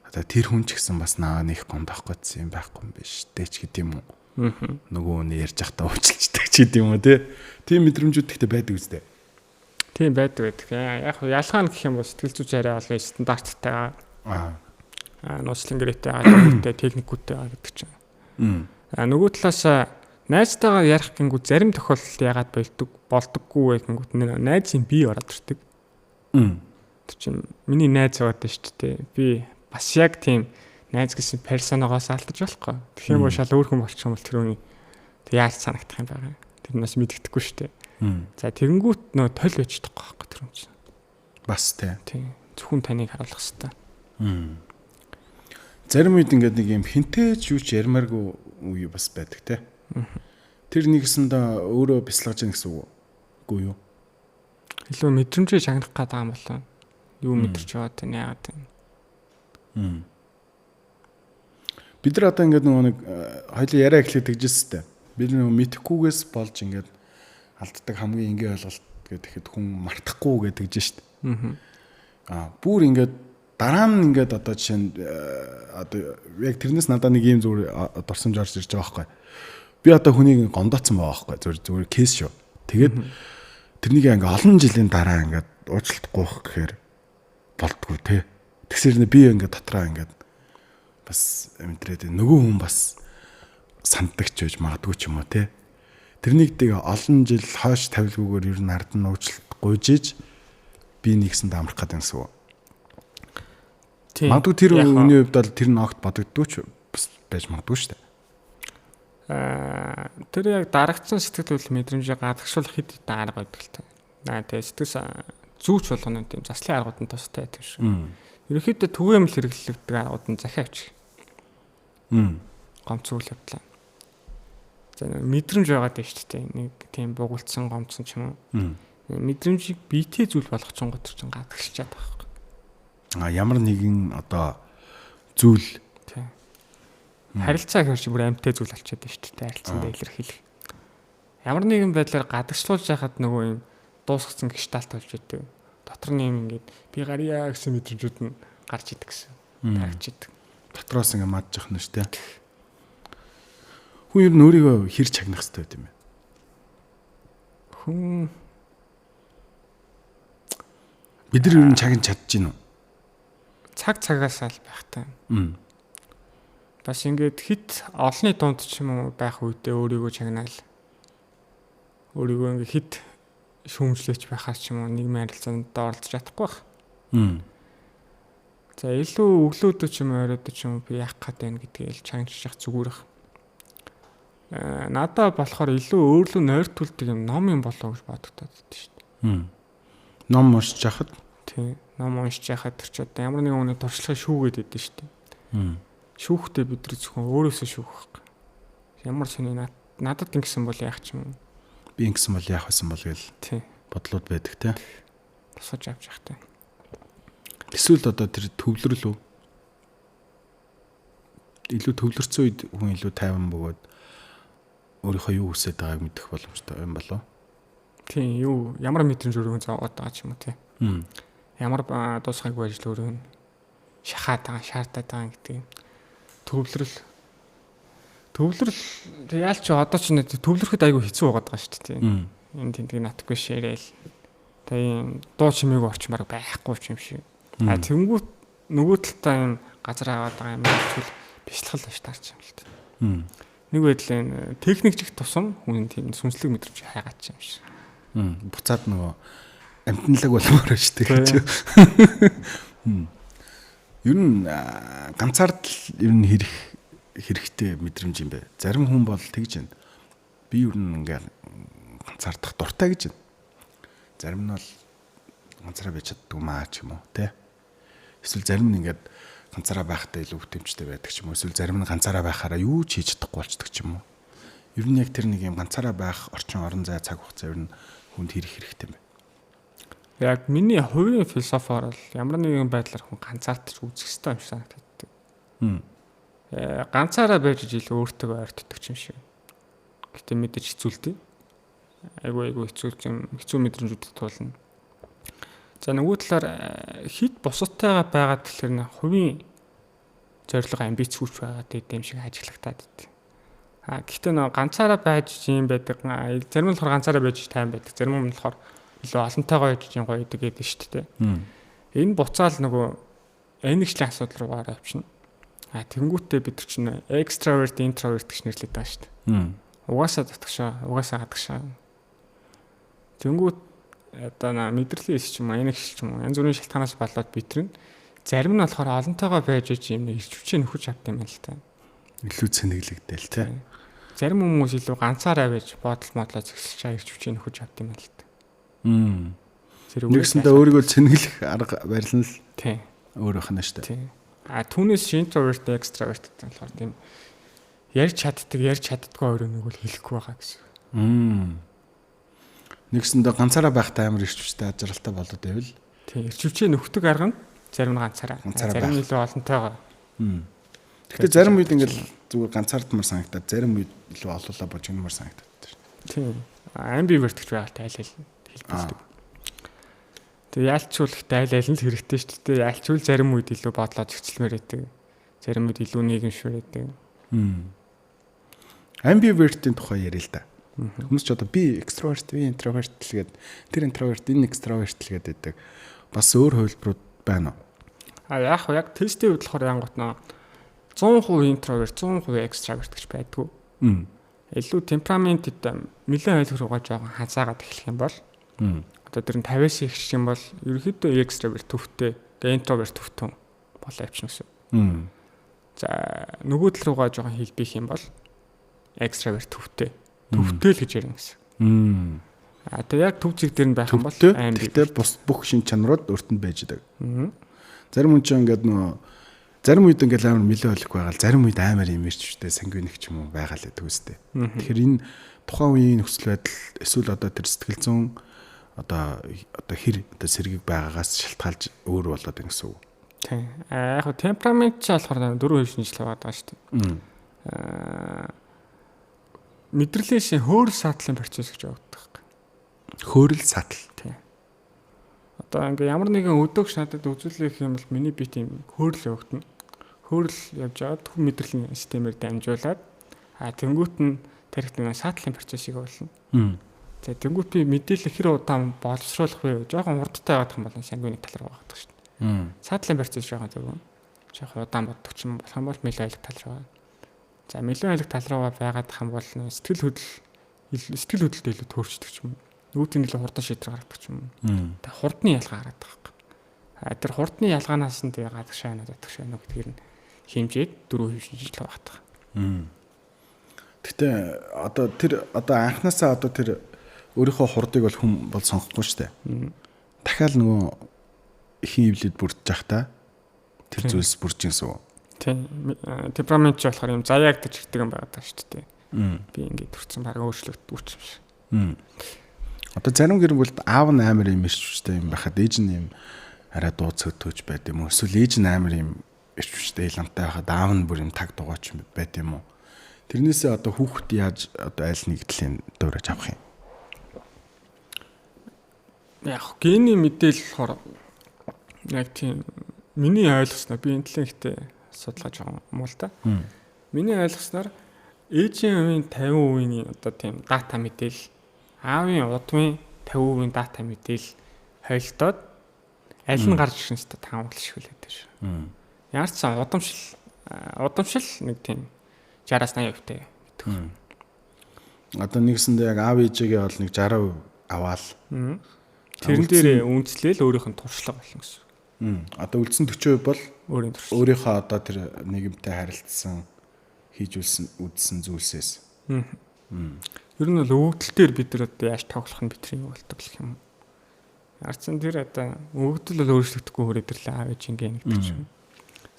одоо тэр хүн ч гэсэн бас наа нэг гомдох гэсэн юм байхгүй юм биш тэ ч гэдэм юм уу. Нөгөө хүн ярьж байхдаа уучлалчдаг ч гэдэм юм уу те. Тийм мэдрэмжүүд гэхдээ байдаг үстэй. Тийм байдаг байдаг. Яг ялгаа нь гэх юм бол сэтгэл зүйч арай олон стандарттай Аа. Нууцлан гэрээтэй, техниктэй, техникүүтэй гэдэг чинь. Аа нөгөө талаас найзтайгаа ярих гингүү зарим тохиолдолд яагаад болдоггүй вэ гингүүт найзын бие ороод ирдэг. Тэр чинь миний найз яваад шүү дээ. Би бас яг тийм найз гэсэн персоногоос алдаж болохгүй. Тэгэх юм бол шал өөр хүн болчих юм бол тэр хүний яаж санагдах юм байгаа. Тэр нас мэддэхгүй шүү дээ. За тэгэнгүүт нөө тол байж чадахгүй байхгүй тэр хүн чинь. Бас тий. Тийм. Зөвхөн таныг харуулах хэвээр. Зарим үед ингээд нэг юм хинтээ ч юу ч ярмааргүй үе бас байдаг те. Тэр нэгсэндээ өөрөө бясалгаж яах гэсэн үг үү? Үгүй юу? Илүү мэдрэмжээ чагнах гээд байгаа юм болоо. Юу мэдэрч байгаа те яагаад вэ? Бид нар одоо ингээд нөгөө нэг хоёлын яриа эхлээд тэгжсэн тэ. Бид нөгөө мэдэхгүйгээс болж ингээд алддаг хамгийн энгийн ойлголт гэхэд хүн мартахгүй гэдэг тэгж шít. Аа бүр ингээд дараа нь ингээд одоо жишээ нь одоо яг тэрнээс надад нэг юм зүгээр дурсамж орж ирж байгаа байхгүй. Би одоо хүнийг гомдоцсон байгаа байхгүй. Зүгээр зүгээр кейс шүү. Тэгээд тэрнийг ингээ олон жилийн дараа ингээд уучлалт гуйх гэхээр болдгоо те. Тэгсэр би ингээд дотроо ингээд бас мэдрээд нөгөө хүн бас санддаг ч байж магадгүй ч юм уу те. Тэрнийг тэгээ олон жил хойш тавилгүйгээр ер нь ард нь уучлалт гуйж иж би нэгсэнд амрах гэдэг юм гэсэн үг. Магадгүй тэр хүний хувьд бол тэр нь огт бодогддгүй ч бас байж магадгүй шүү дээ. Тэр яг дарагдсан сэтгэл хөдлөл мэдрэмжийг гадагшуулах хэд хэдэн арга байдаг л та. Тэгээ сэтгэл зүүч болгоно тийм заслын аргууд нь тустай байдаг шүү. Ерөнхийдөө түгээмэл хэрэглэгддэг аргууд нь захиа авчих. Гомц үйл явдлаа. За мэдрэмж байгаад байна шүү дээ. Нэг тийм бугуулсан гомцсон ч юм уу. Мэдрэмжийг биетэй зүйл болгочихсон гот чинь гадагшчаад байгаа байхгүй. А ямар нэгэн одоо зүйл тий. Харилцаа гэхэр чи бүр амьтай зүйл болчиход байна шүү дээ. Харилцаанд илэрхийлэх. Ямар нэгэн байдлаар гадагшлуулж яхад нөгөө юм дуусгацсан гештальт болж идэг. Дотор нь юм ингээд би гарья гэсэн мэдрэмжүүд нь гарч идэг гэсэн. Тарагч идэг. Дотроос ингээд мадчих нь шүү дээ. Хүн ер нь өөрийгөө хэр чагнах хэрэгтэй байт юм бэ? Хүн бид нар ер нь чагнаж чадж гин үү? Цаг цагаас л байх та. Бас ингээд хит олонний дунд ч юм уу байх үедээ өөрийгөө чагнаал. Өөрийгөө ингээд хит шүүмжлээч байхаар ч юм уу нийгмийн харилцаанд оролцож чадахгүй байх. За илүү өглөөдөө ч юм уу оройдоо ч юм уу би яах гээд байна гэдгийг л чагнаж зүгээр их. Надаа болохоор илүү өөрлөө нойртүүлдэг юм ном юм болоо гэж бодогдоод байдаг шүү дээ. Ном уншиж яхад? Тий. Ном уншиж яхад тэр чи одоо ямар нэгэн хүний туршлагыг шүүгээд байдаг шүү дээ. Шүүхдээ бид нар зөвхөн өөрөөсөө шүүх байхгүй. Ямар сони надад ингэсэн бол яах ч юм уу? Би ингэсэн бол яах байсан бол гээл бодлууд байдаг те. Тусгаж авч явах те. Эсвэл одоо тэр төвлөрөл үү? Илүү төвлөрсөн үед хүн илүү тайван бөгөөд өөрийнхөө юу хүсэж байгааг мэдэх боломжтой юм болов? Тийм, юу ямар мэдрэмж өргөн зовоод байгаа ч юм уу те. Ямар дуусгаагүй ажил өргөн шахаад байгаа, шаардаад байгаа гэдэг юм. Төвлөрөл яалч одоо ч нэ төвлөрөхөд айгүй хэцүү байгаад байгаа шүү дээ. Энэ тентэг натгүй ширээл. Тэгээ ийм дуу чимээг орчин баг байхгүй ч юм шиг. А тэнгүүт нөгөө талдаа юм газар аваад байгаа юм зүйл бяцлал биш таарч юм л та. Нэг байдал энэ техникчих тусам хүн тийм сүнслэг мэдрэмж хайгаач юм шиг. Буцаад нөгөө амтналаг болмоор шүү дээ гэж. Ер нь ганцаардл ер нь хэрэгтэй мэдрэмж юм бэ. Зарим хүн бол тэгж байна. Би ер нь ингээ ганцаардах дуртай гэж байна. Зарим нь бол ганцаараа байж чаддгүй маа ч юм уу, тэ? Эсвэл зарим нь ингээд ганцаараа байхдаа илүү бүтэмжтэй байдаг ч юм уу. Эсвэл зарим нь ганцаараа байхаараа юу ч хийж чадахгүй болчдөг ч юм уу. Ер нь яг тэр нэг юм ганцаараа байх орчин орон зай цаг хугацаа ер нь хүнд хэрэг хэрэгтэй юм байна. Яг миний хувийн философоор бол ямар нэгэн байдлаар хүн ганцаардч үзэх ёстой юм шиг санагддаг. Ганцаараа байж илүү өөртөө ойртдог юм шиг. Гэтэ мэдээж хэцүү л дээ. Айгүй хэцүү юм, хэцүү мэдрэмжүүдэд туулна. За нөгөө талаар хит бусадтайгаа байгаад тэгэхээр нэ хувийн зорилго амбицгүйч байгаа гэдэг юм шиг ажиглагтаад байд. А гэхдээ нөгөө ганцаараа байж юм байдаг. Зарим нь болохоор ганцаараа байж тайван байдаг. Зарим нь болохоор илүү олонтойгоо байж юм гоё гэдэг гэдэг шүү дээ. Энэ буцаал нөгөө энэгчлийн асуудал руу гараа авчна. А тэнгуүтээ бид нар чинь экстраверт, интроверт гэж нэрлэдэг байгаа шүү дээ. Угаасаа татгшаа, угаасаа гадагшаа. Тэнгүүт одоо на мэдрэлийн эс ч юм уу, энэгшил ч юм уу, янз бүрийн шалтгаанаас болоод бид нар зарим нь болохоор олонтойгоо байж юм нэг ирч хүчээ нөхөж авт юм байна л та. Илүү цэнэглэгдээл тэ. Зарим хүмүүс илүү ганцаараа байж бодол модлоо зэгсэлж байгаа ирч хүчээ нөхөж авт юм байна л та. Нэгсэндээ өөрийгөө цэнэглэх арга барил нь л тий. Өөр байх нь шүү дээ. А түүнээс интроверт, экстраверт гэдэг нь болохоор тийм ярьж чаддаг, ярьж чаддгүй хоёр нэг бол хэлэхгүй байгаа гэсэн. Нэгсэндээ ганцаараа байхдаа амар эрч хүчтэй аз жаргалтай болоод байвал тийм, эрч хүчээ нөхдөг арга нь зарим нь ганцаараа, зарим нь илүү олонтойгоо. Гэхдээ зарим үед ингээл зүгээр ганцаардмар санагдаад, зарим үед илүү олоолаа божигнмар санагдаад. Тийм. Ambivert гэж байгаатай аль аль хэлбэлдэг. Тэгээ яалчвал ихтэй аль аль нь л хэрэгтэй шүү дээ. Яалчвал зарим үед илүү бодлоо зохицлмээр байдаг. Зарим үед илүү нийгэмшмээр байдаг. Ambivert-ийн тухай яриа л да. Хүмүүс ч одоо би extrovert, би introvert л гээд, тэр introvert, энэ extrovert л гээд байдаг. Бас өөр хувилбарууд байна уу? А яг хөө яг тестийн үед болохоор янгот нөө 100% introvert, 100% extrovert гэж байдгүй. Илүү темпераментд нэлээд ойлгох руугаа жоохон хазаагаад эхлэх юм бол одоо тэр нь 50-аас их юм бол ерөнхийдөө extrovert төвтэй, introvert төвтөн болоо явчихна гэсэн. За нөгөө тал руугаа жоохон хилбих юм бол extrovert төвтэй. Төвтэй л гэж ярина гэсэн. А тэгээ яг төв зэг дээр нь байх юм бол ambivert. Гэхдээ бус бүх шин чанарууд өөрт нь байж байгаа. Зарим хүн чинь ингээд нөгөө зарим үед ингээд амар меланхолик байгаа л, зарим үед амар юм эрч хүчтэй sanguine ч юм уу байгаа л гэдэг үстэй. Тэгэхээр энэ тухайн үеийн нөхцөл байдал эсвэл одоо тэр сэтгэл зүйн одоо хэр одоо сэргийг байгаагаас шалтгаалж өөр болоод байна гэсэн үг. Тийм. А яг хөө темперамент ч болохоор дөрвөн хэв шинжил байгаа шүү дээ. Мэдрэлийн шин хөөрөл саатлын процесс гэж явагддаг. Хөөрөл саатал. Тийм. Одоо ингээ ямар нэгэн өдөөгч надад үзүүлэх юм бол миний би тийм хөөрөл явагдана. Хөөрөл явж байгаа төв мэдрэлийн системээр дамжуулаад тэнгуут нь тарихт нэг саатлын процессыг явуулна. За тэнгуут би мэдээлэл хэр удаан боловсруулах вэ? Жохон хурдтай явах юм бол sanguine тал руу гаргадаг шүү дээ. Саатлын процесс жоохон зөв. Жохон удаан боддог ч юм болох юм бол меланхолик тал руу. За меланхолик тал руугаа байгаад юм бол сэтгэл хөдлөлтөд илүү төөрчдөг ч юм. Нөгөөт нь илүү хурдан шийдвэр гаргадаг ч юм. Тэг хурдны ялгаа гаргадаг байхгүй. А тэр хурдны ялгаанаас нь тэгээ гадагшаа байна, задагшаа байна гэдгээр нь хэмжээд дөрөв хэв шинжил багтдаг. Гэтэ одоо тэр одоо анханасаа одоо тэр өөрийнхөө хурдыг бол хүн бол сонгохгүй шүү дээ. Дахиад нөгөө ихэн ивлэд бүрдэж явах та тэр зүйлс бүрж гинсэн үү? Тийм. Темперамент ч болохоор юм заяагдаж ирдэг юм байгаа даа шүү дээ. Би ингээд төрсэн баг өөрчлөгддөг юм шиг. Одоо зарим гэр бүлд аав нь амар юм эрч хүчтэй юм байхад ээж нь юм арай дуу цөтөөж байд юм уу? Эсвэл ээж нь амар юм эрч хүчтэй иламтай байхад аав нь бүр юм таг дугуйч байд юм уу? Тэрнээсээ одоо хүүхэд яаж одоо аль нэг талын дуурайж авах юм? Яг гений мэдээлэл болохоор яг тийм миний ойлгосноор би энэ талын ихтэй судалгаа жоохон муу л та. Миний ойлгосноор ээжийн хувийн 50%-ийн одоо тийм дата мэдээлэл, аавын удмын 50% дата мэдээлэл холилдоод аль нь гарч ирсэн ч таамаглах шиг л байдаг шүү. Ямар ч сан удамшил нэг тийм 60-аас 80% тэй гэдэг. Одоо нэгсэндээ яг аав ээжигээ бол нэг 60% аваал. Тэрэн дээр үндэслэл өөрийнх нь туршлага болно гэсэн. Одоо үлдсэн 40% бол өөрийнхөө одоо тэр нийгэмтэй харилцсан, хийж үзсэн зүйлсээс. Ер нь бол өвөгдөл дээр бид нар одоо яаж тоглох нь бидний юу болдог гэх юм. Арцсан тэр одоо өвөгдөл бол өөрчлөгдөхгүй хүрээд ирлээ аав ээж ингээ нэгдэг юм.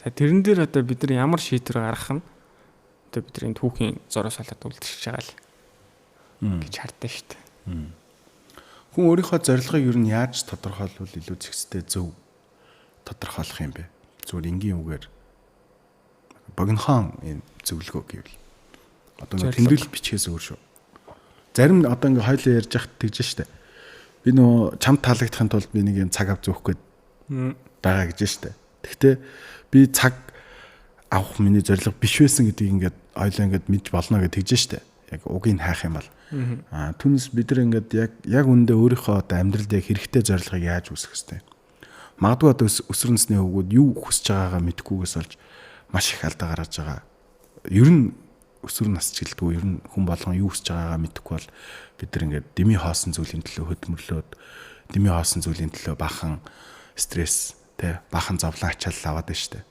За тэрэн дээр одоо бид нар ямар шийдвэр гаргах нь одоо бидний түүхийн зураас болоод үлдчихэж байгаа л гэж хардсан шүү дээ. Хүн өөрийнхөө зорилгыг ер нь яаж тодорхойлвол илүү зэгцтэй зөв тодорхойлох юм бэ? Зүгээр энгийн үгээр богинохон энэ зөвлөгөө гэвэл одоо нэг тэмдэглэл бичгээс өөр шүү. Зарим одоо ингээ хоёлоо ярьж яхад тэгж штэ. Би нөгөө чамд таалагдахын тулд би нэг юм цаг ав зөөх гээд байгаа гэж штэ. Тэгтээ би цаг авах миний зорилго биш байсан гэдгийг ингээд хоёлоо ингээд мэдж болно гэж тэгж штэ. Яг угийг хайх юм бол аа түүнээс бид нар ингээд яг үндэ өөрийнхөө одоо амьдралд яг хэрэгтэй зорилгыг яаж үүсгэх хэвтэй. Магадгүй одоо өсвөр насны хүүгүүд юу хүсэж байгаагаа мэдэхгүйгээс олж маш их алдаа гаргаж байгаа. Ер нь өсвөр нас ч гэлдэггүй ер нь хүн болгон юу хүсэж байгаагаа мэдэхгүй бол бид нар ингээд дэмий хоосон зүйлийн төлөө хөдөлмөрлөөд дэмий хоосон зүйлийн төлөө бахан стресс тэ бахан зовлон ачаалал аваад байна штэ.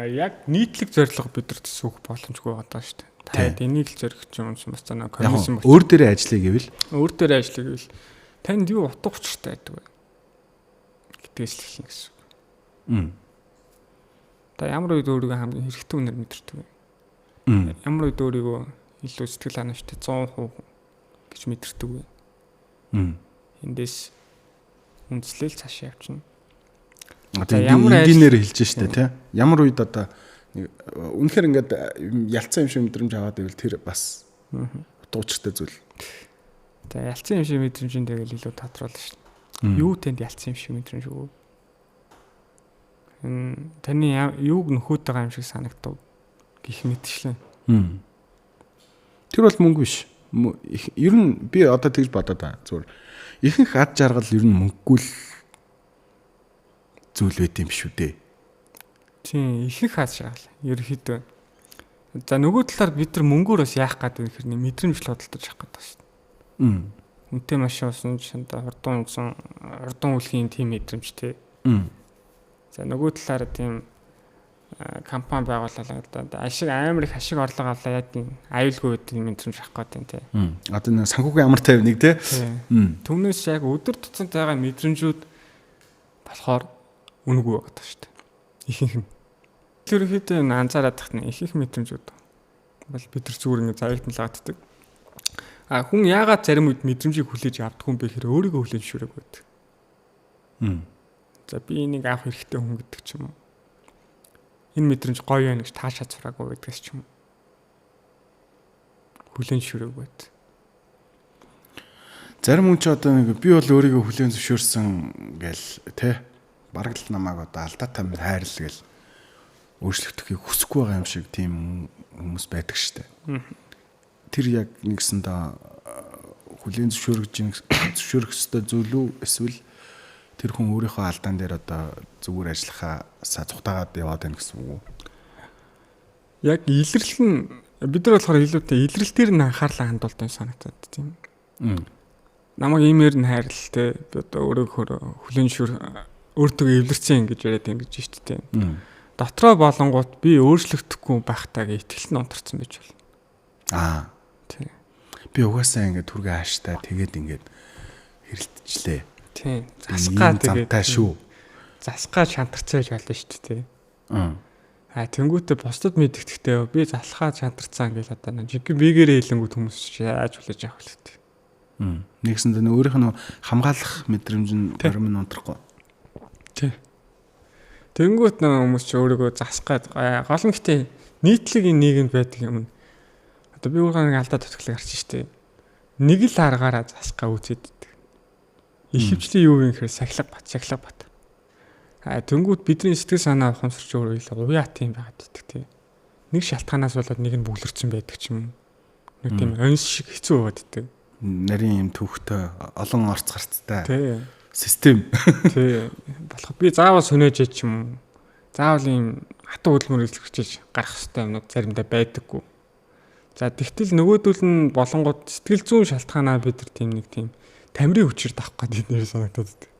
Яг нийтлэг зорилго бидэрт сүүх боломжгүй байгаа шүү дээ. Та энийг л зорих юм бас цаана коммунизм өөр дээрээ ажиллая гэвэл өөр дээрээ ажиллая гэвэл танд юу утга учиртай байдаг вэ гэдгээс л эхэлнэ гэсэн үг. Та ямар үед өөрийгөө хамгийн хэрэгтэй үнээр мэдэрдэг вэ? Ямар үед өөрийгөө илүү сэтгэл ханамжтай 100% гэж мэдэрдэг вэ. Эндээс үндслэл цаашаа явчихна. Одоо ямар энгийнээр хэлж штэ тий. Ямар үед одоо үнэхээр ингээд ялцсан юм шиг мэдрэмж аваад ивэл тэр бас утга учиртай зүйл. За ялцсан юм шиг мэдрэмжийн тэгэл илүү тодруулна шүү. Юу танд ялцсан юм шиг мэдрэмж өгөв? Таны юуг нөхөд байгаа юм шиг санагдав гих мэтчлэн. Тэр бол мөнгө биш. Ер нь би одоо тэгж бодоод байгаа. Зүгээр ихэнх ад жаргал ер нь мөнгөгүй л зүйл байт юм шүү дээ. Тийм, ихэнх ад жаргал ерөөхдөө. За нөгөө талаар бид нар мөнгөөр бас яах гээд вэ гэхээр мэдрэмж л худалдаж авах гээд байна шүү дээ. Үнэтэй машин усан чанда хурдан унсан хурдан үлхийн тийм мэдрэмж тий. За нөгөө талаар тийм компани байгуулалаа одоо ашиг амар их ашиг орлого авлаа яа тийм аюулгүй гэдэг мэдрэмж авах гээд байна тий. Одоо нэг санхүүгийн амар тайвныг тий. Түүнээс яг өдөр тутамд байгаа мэдрэмжүүд болохоор үнэгүй байгаа шүү дээ. Ихэнх нь. Ерөнхийдөө энэ анзаараад тахна ихэнх мэдрэмжүүд бол бид нар зүгээр ингэ заягдан лааддаг. А хүн яагаад зарим үед мэдрэмжийг хүлээж авдаг юм бэ гэхээр өөрийгөө хүлээж зөвшөөрөөгүй байдаг. За би энийг авах хэрэгтэй хүн гэдэг ч юм уу. Энэ мэдрэмж гоё байна гэж таашаа сураагүй байдгаас ч юм уу. Хүлээн зөвшөөрөөгүй байд. Зарим хүн ч одоо нэг би бол өөрийгөө хүлээн зөвшөөрсөн гээл тэ бараг л намайг одоо алдаатай минь хайрл гээл өөрчлөгдөхийг хүсэхгүй байгаа юм шиг тийм хүмүүс байдаг штэ. Тэр яг нэгсэндээ хүлээн зөвшөөрөх ёстой зүйл үү эсвэл тэр хүн өөрийнхөө алдаан дээр одоо зүгээр ажиллахаасаа цухтаагаад яваад байна гэсэн үг үү? Яг илэрлэл нь бид нар болохоор илүүтэй илэрлэл дээр нь анхаарлаа хандуулдаг санагдаад тийм. Намайг иймээр нь хайрлал те би одоо өөрөөхөө хүлээн зөвшөөр өөртөө эвлэрсэн гэж яриад ингэж шүү дээ. Дотроо болонгууд би өөрчлөгдөхгүй байхтаа гэ итгэл нь унтарсан байж болно. Аа. Тийм. Би угаасаа ингээд түргээ хааштай тэгээд ингээд хэрэлтжлээ. Тийм. Засгаа тэгээд замтай шүү. Засгаа чантарцсан гэж болно шүү дээ. Аа тэнгуүтэ бусдад мэдгэхдээ би залхаа чантарцсан гэж одоо жинхэнэ бигээрээ хэлэнгүүт хүмүүс яаж хүлээж авах вэ? Нэгсэндээ өөрийнх нь хамгаалах мэдрэмж нь горим нь унтрахгүй. Тий. Тэнгүүт нөө хүмүүс чи өөрийгөө засах гээд гол нь гэтээ нийтлэгийн нийгэмд байдаг юм. Одоо би өөрийнхөө нэг алдаа дутагдлыг харж штэ. Нэг л аргаараа засах га үзээд идэг. Ихэвчлэн юу юм гэхээр сахилга бат, сахилга бат. А тэнгүүт бидний сэтгэл санаа ухамсарч өөрөө илүү уяат юм байгаад идэг тий. Нэг шалтгаанаас болоод нэг нь бүглэрсэн байдаг ч юм. Нэг тийм онс шиг хэцүү байгаад идэг. Нарийн юм түүхтэй олон орц гарцтай. Тий. Систем. Тий. Болох би заавал сүнэж ч юм уу. Заавал ийм хатуу хөдөлмөр илэрхийлж гарах хэрэгтэй юмнууд заримдаа байдаггүй. За тэгтэл нөгөөдөл нь болонгууд сэтгэл зүйн шалтгаанаа бид нар тийм нэг тийм тамирын хүчээр давах гэдэг нэр санагдаад байдаг.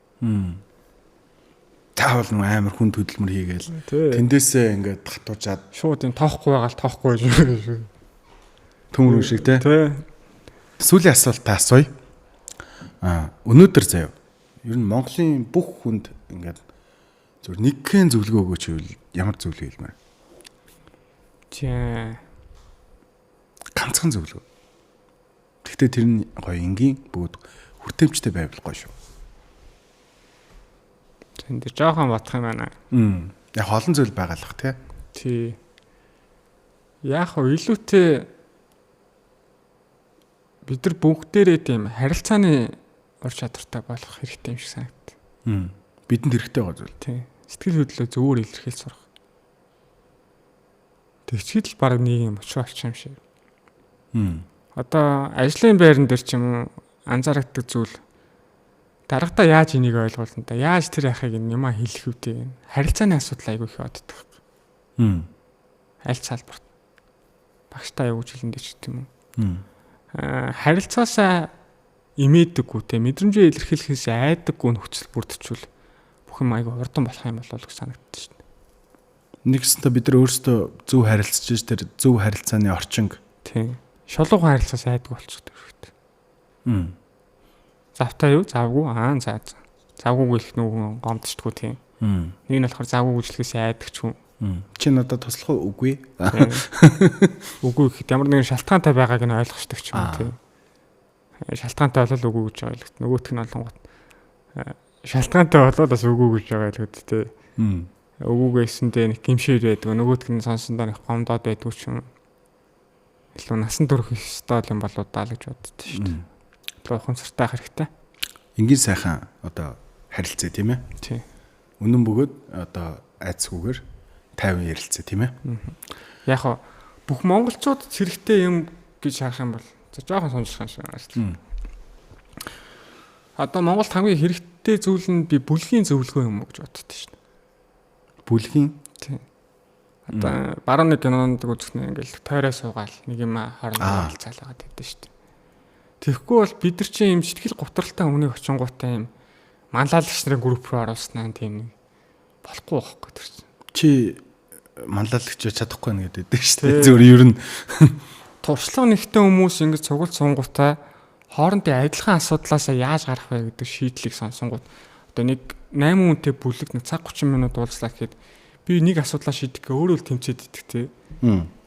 Заавал нэг амар хүн хөдөлмөр хийгээл тэндээсээ ингээд хатуужаад шууд юм тоохгүй байгаа л тоохгүй гэж. Төмөр шиг тий. Тий. Сүүлийн асуултаа асууя. Аа өнөөдөр заяа. Ер нь Монголын бүх хүнд ингээд зөв нэгхэн зөвлөгөө өгөөч гэвэл ямар зөвлөгөө хэлмээр? Чээ. Ганцхан зөвлөгөө. Гэхдээ тэр нь гоё энгийн бөгөөд хүртээмжтэй байвал гоё шүү. Тэн дээр жоохон бодох юм байна. Яг олон зүйл байгаа л бах тий. Тий. Яг хөө илүүтэй бид нар бүгдээрээ тийм харилцааны ур чадвартай болох хэрэгтэй юм шиг санагдав. Бидэнд хэрэгтэй байгаа зүйл. Тий. Сэтгэл хөдлөлөө зөвөр илэрхийлж сурах. Тэгчээд л баг нэг юм учраа олчих юм шиг. Одоо ажлын байран дээр ч юм уу анзаарагддаг зүйл дарагтаа яаж энийг ойлгуулна та яаж тэр яхыг юм а хэлэх үү те. Харилцааны асуудал айгүй их боддог. Аль салбарт багштай юу гэж хэлэндээ ч тийм үү. Харилцаасаа имээдэггүй те мэдрэмжээ илэрхийлэхээс айдаггүй нөхцөл бүрдчихвэл бүх юм айгүй хурдан болох юм болов уу гэж санагддаг шин. Нэгсэнтэй бид нар өөрсдөө зөв харилцаж тэр зөв харилцааны орчинг тий. Шулуухан харилцаас айдаггүй болчихдог хэрэгтэй. Завтай юу? Завгүй. Аа за. Завгүй гэлэх нүгэн гомдчихдгүй тийм. Нэг нь болохоор завгүй гэжлэхээс айдаг ч юм. Чи надад туслах уу? Үгүй. Үгүй гэхэд ямар нэгэн шалтгаантай байгааг нь ойлгочдөг ч юм уу тийм. Шалтгаантай болол үгүй гэж байгаа юм. Нөгөөх нь болонгот шалтгаантай болоод бас үгүй гэж байгаа л үү те. Үгүй гэсэндээ нэг гимшээр байдаг. Нөгөөх нь сонсондоо нэг гомдоод байдаг ч юм. Илүү насан турш ёстой юм болоо даа л гэж боддоо шүү дээ. Илүү ухамсартай хэрэгтэй. Энгийн сайхан одоо харилцаа тийм ээ. Тийм. Үнэн бөгөөд одоо айцгүйгээр тайван ярилцаа тийм ээ. Яг хоо бүх монголчууд зэрэгтэй юм гэж харах юм бол жоохон сонирхох юм шиг байна. Одоо Монголд хамгийн хэрэгтэй зүйл нь би бүлгийн зөвлөгөө юм уу гэж боддоо шүү дээ. Бүлгийн? Тийм. Одоо баруун нэг кинонд үзэх нь ингээл тойроо суугаал нэг юм хоорондоо ярилцаалгаад байдаг шүү дээ. Тэгэхгүй бол бид нар чинь юм сэтгэл готролтой өмнө очингуудтай юм манлайлагч нарын групп руу оруулснаа тийм нэг болохгүй байхгүй тэр чинь. Чи манлайлагч чадахгүй нэ гэдэг шүү дээ. Зөвөр ер нь туршлага нэгтэн хүмүүс ингэж цугал сунгуудаа хоорондын адилхан асуудлаасаа яаж гарах вэ гэдэг шийдлийг сонсонгууд одоо нэг 8 хүнтэй бүлэг нэг цаг 30 минут уулзлаа гэхэд би нэг асуудлаа шийдэх гээ өөрөө л тэмцээд идэх те.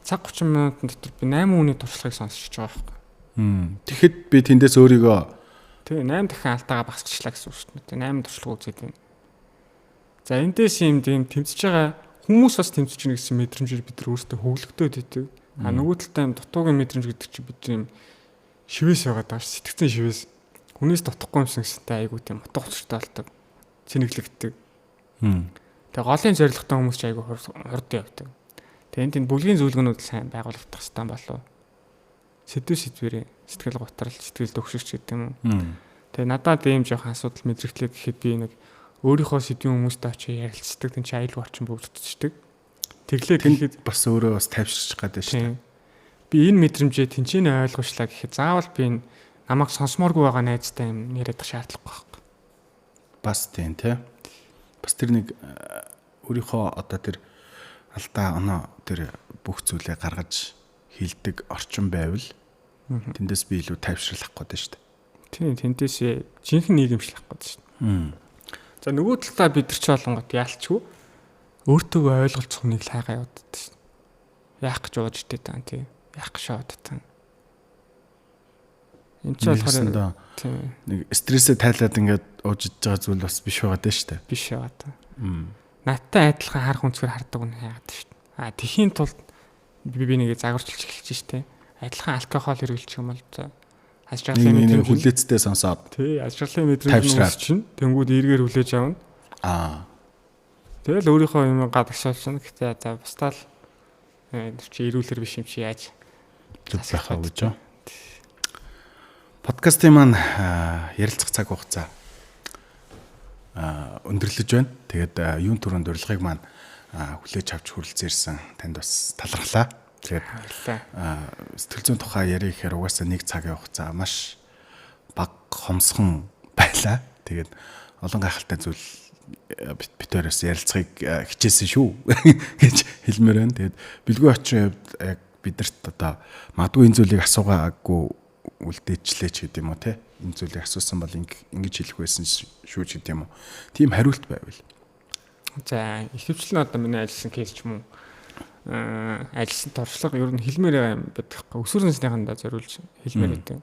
Цаг 30 минутын дотор би 8 хүний туршлагыг сонсч байгаа байхгүй. Тэгэхэд би тэндээс өөрийгөө тий 8 дахин алдаагаа багасгачлаа гэсэн үг шүү дээ. 8 туршлага үзээд байна. За эндээс юм тийм тэмцэж байгаа хүмүүс бас тэмцэж байна гэсэн мэдрэмжээр бид нар өөрсдөө хөглөгдөөд идэг. А нөгөө талдаа юм дутуугийн мэдрэмж гэдэг чинь бид юм шивээс байгаа даа сэтгцэн шивээс. Хүнээс дутахгүй юмсан гэсэнтэй айгуу тийм утга учиртай болдог. Цэнэглэгддэг. Тэгээ голын зорилготой хүмүүс ч айгуу хурд явдаг. Тэгээ энд энэ бүлгийн зөвлөгөөнүүд сайн байгуулагдах хэрэгтэй болов. Сэдв сэдвэрээ сэтгэл готрол, сэтгэл төгшөгч гэдэг юм уу. Тэгээ надад ийм жоохон асуудал мэдрэгдлээ гэхэд би нэг өөрийнхөө сэдвийн хүмүүстэй очиж ярилцдаг, тэн чи аюулгүй орчин бүрдчихдэг. Тэглээ гэхэд бас өөрөө бас тайвширч гадаг шүү дээ. Би энэ мэдрэмжээ тэнцэнэ ойлгочлаа гэхэд заавал би энэ намайг сонсомооргүй байгаа найзтай юм яриад шаардлагагүй байхгүй. Бас тийм тий. Бас тэр нэг өөрийнхөө одоо тэр алдаа оноо тэр бүх зүйлээ гаргаж хилдэг орчин байвал тэндээс би илүү тайвшрал авах гэдэг шүү дээ. Тийм, тэндээс жинхэнэ нийгэмшил авах гэдэг шүү дээ. За нөгөө талдаа бид нар ч болонгот яалчгүй өөртөө ойлголцох нэг л хайгаа яваад шүү дээ. Яах гэж ууж идээд байгаа тий. Яах гэж шаваад байгаа. Энд ч болохоор нэг стрессээ тайлаад ингээд ууж идэж байгаа зүйл бас биш байгаа дээ шүү дээ. Биш байгаа та. Надтай адилхан харах өнцгөр хардаг нь хайгаад шүү дээ. А тэхийн тулд би нэгэ загварчилж эхэлж шүү дээ. Адилхан алкогол хэрэглэж юм бол за аз жаргалын мэдрэмж хүлээцтэй сонсоод тий аз жаргалын мэдрэмж нь чинь тэнгууд эргээр хүлээж авна. Аа. Тэгэл өөрийнхөө юм гадагшаалсан. Гэтэ за бусдаа л чи эрүүлэр биш юм чи яаж зүг байхаа гэж. Подкастын маань ярилцах цаг хугацаа өндөрлөж байна. Тэгээд юун түрүүнд урилгыг маань хүлээж авч хүрэлцэн ирсэн танд бас талархлаа. Тэгээд сэтгэл зүйн тухай ярих гэхээр угаасаа нэг цагийн хугацаа маш бага хомсхон байлаа. Тэгээд олон гайхалтай зүйл битээрээс ярилцахыг хичээсэн шүү гэж хэлмээр байна. Тэгээд бэлгүй очин хувьд яг бидэрт одоо магадгүй энэ зүйлийг асуугаагүй үлдээчлээ ч гэдэг юм уу те. Энэ зүйлийг асуусан бол ингэж хэлэх байсан шүү ч гэдэг юм уу. Тийм хариулт байвал. За ихэвчлэн одоо миний ажилласан кейс ч юм уу ажилласан туршлага ер нь хэлмээр байгаа юм байдаг байхгүй. Өсвөр насныхандаа зориулж хэлмээр байдаг.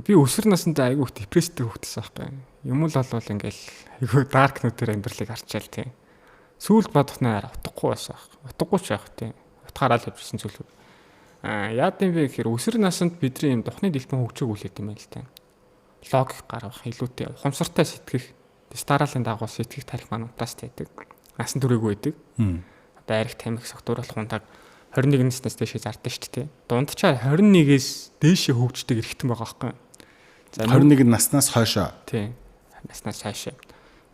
Би өсвөр насндаа айгүй их депресстэй хөвгтсөн байхгүй. Юм л болвол ингээл айгүй дарк нүдээр амьдралыг харчаал тий. Сүүлд бодох нь утгагүй байсан байхгүй. Утгагүй ч байх тий. Утгаараа л явжсэн зүйл. Яад юм бэ гэхээр өсвөр наснд бидний юм духны дэлбэн хөгжөөг үлээд юм байна л та. Логик гаргах, илүүтэй ухамсартай сэтгэх, стараалын дагуу сэтгэх тарих маань утаас байдаг. Насан туршиг байдаг. Одоо арх тамхи согтууруулах унтаг 21 наснаас дээшээ зардаг шүү дээ. Дунджаар 21-ээс дээшээ хөгждөг эрхтэн байгаа байхгүй. За 21 наснаас хойшоо. Тийм. Наснаас хойшоо.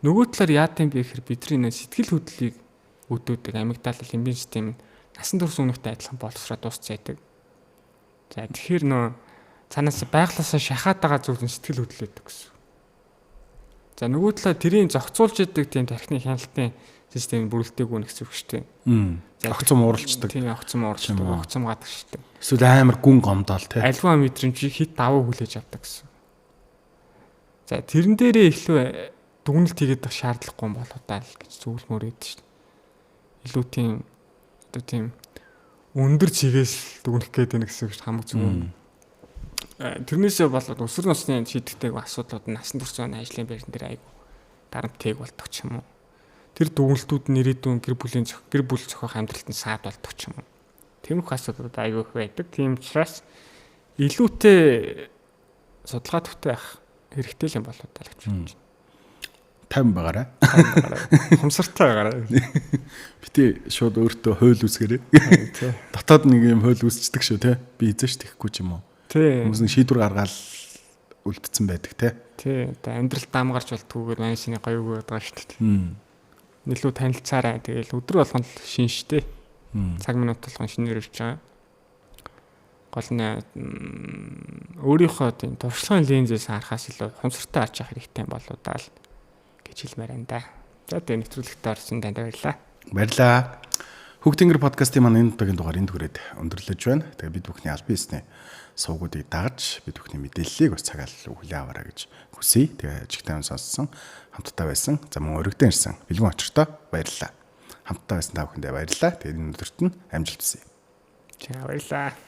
Нөгөө талаар яад юм бэ гэхээр бидний нэ сэтгэл хөдлөлийг өдөөдөг амигдал лимбийн систем нь насан турш үнэхтэй адилхан боловсроод дуусч яадаг. За тэгэхээр нөө цаанаас байглаасаа шахаад байгаа зүйл нь сэтгэл хөдлөл байдаг гэсэн. За нөгөө талаар тэрийг зохицуулж идэг тийм тархины хяналтын систем бүрэлдээгүй нэг гэсэн үг шүү дээ. За огцом ууралцдаг. Тийм огцом ууралцдаг, огцом гадагшдаг. Эсвэл амар гүн гомдоол тий. Альва мэдрэмжийг хит давуу хүлээж авдаг гэсэн. За тэрэн дээрээ илүү дүгнэлт хийгээд байх шаардлагагүй болоо даа л гэж зөвлөмөр өгдөө шүү дээ. Илүү тийм одоо тийм өндөр чигээс дүгнэх гээд байна гэсэн үг шүү хамаг зүг. Тэрнээсээ болоод өсвөр насны шийдэгтэй асуудлууд нь насан турш зүүн ажлын байран дээр айгу дарамт болдог ч юм уу. Тэр дүгнэлтүүд нь ирээдүйн гэр бүлийн гэр бүл зохиох амьдралд нь саад болдог ч юм уу. Тиймэрхүү асуудлууд айгүй их байдаг. Тийм учраас илүүтэй судалгаа төвтэй байх хэрэгтэй л юм болоо даа гэж бодож байна. 50 байгаарай. Хумсартай байгаарай. Бити шууд өөртөө хууль үүсгээрэй. Дотоод нэг юм хууль үүсчдэг шүү те. Би эзэж тэхгүй ч юм уу. Хүмүүс нэг шийдвэр гаргаал үлдсэн байдаг те. Тий. Одоо амьдрал даамгарч болтгүйгээр манай шиний гоё үг байдаг шүү дээ. Нэлүү танилцаарай. Тэгэл өдөр болгон л шин штэ. Цаг минут болгон шинээр ирж байгаа. Гол нь өөрийнхөө тийм туршлагын линзээс харахаас илүү хумсартай харж явах хэрэгтэй болоо даа л гэж хэлмээр байна да. За тэгээ нэвтрүүлэгтээ орсон танд баярлалаа. Баярлалаа. Хүүхдингэр подкастын маань энэ удаагийн дугаар энд хүрээд өндөрлөж байна. Тэгээ бид бүхний албан ёсны сувгуудыг дагаж бид бүхний мэдээллийг бас цагаал хүлээн аваарай гэж хүсье. Тэгээ жигтэй сонссон, хамтдаа байсан, за мөн өргөдөн ирсэн бэлгүүн очиртоо баярлалаа. Хамтдаа байсан та бүхэндээ баярлалаа. Тэгээ энэ өдөрт нь амжилт хүсье. За баярлалаа.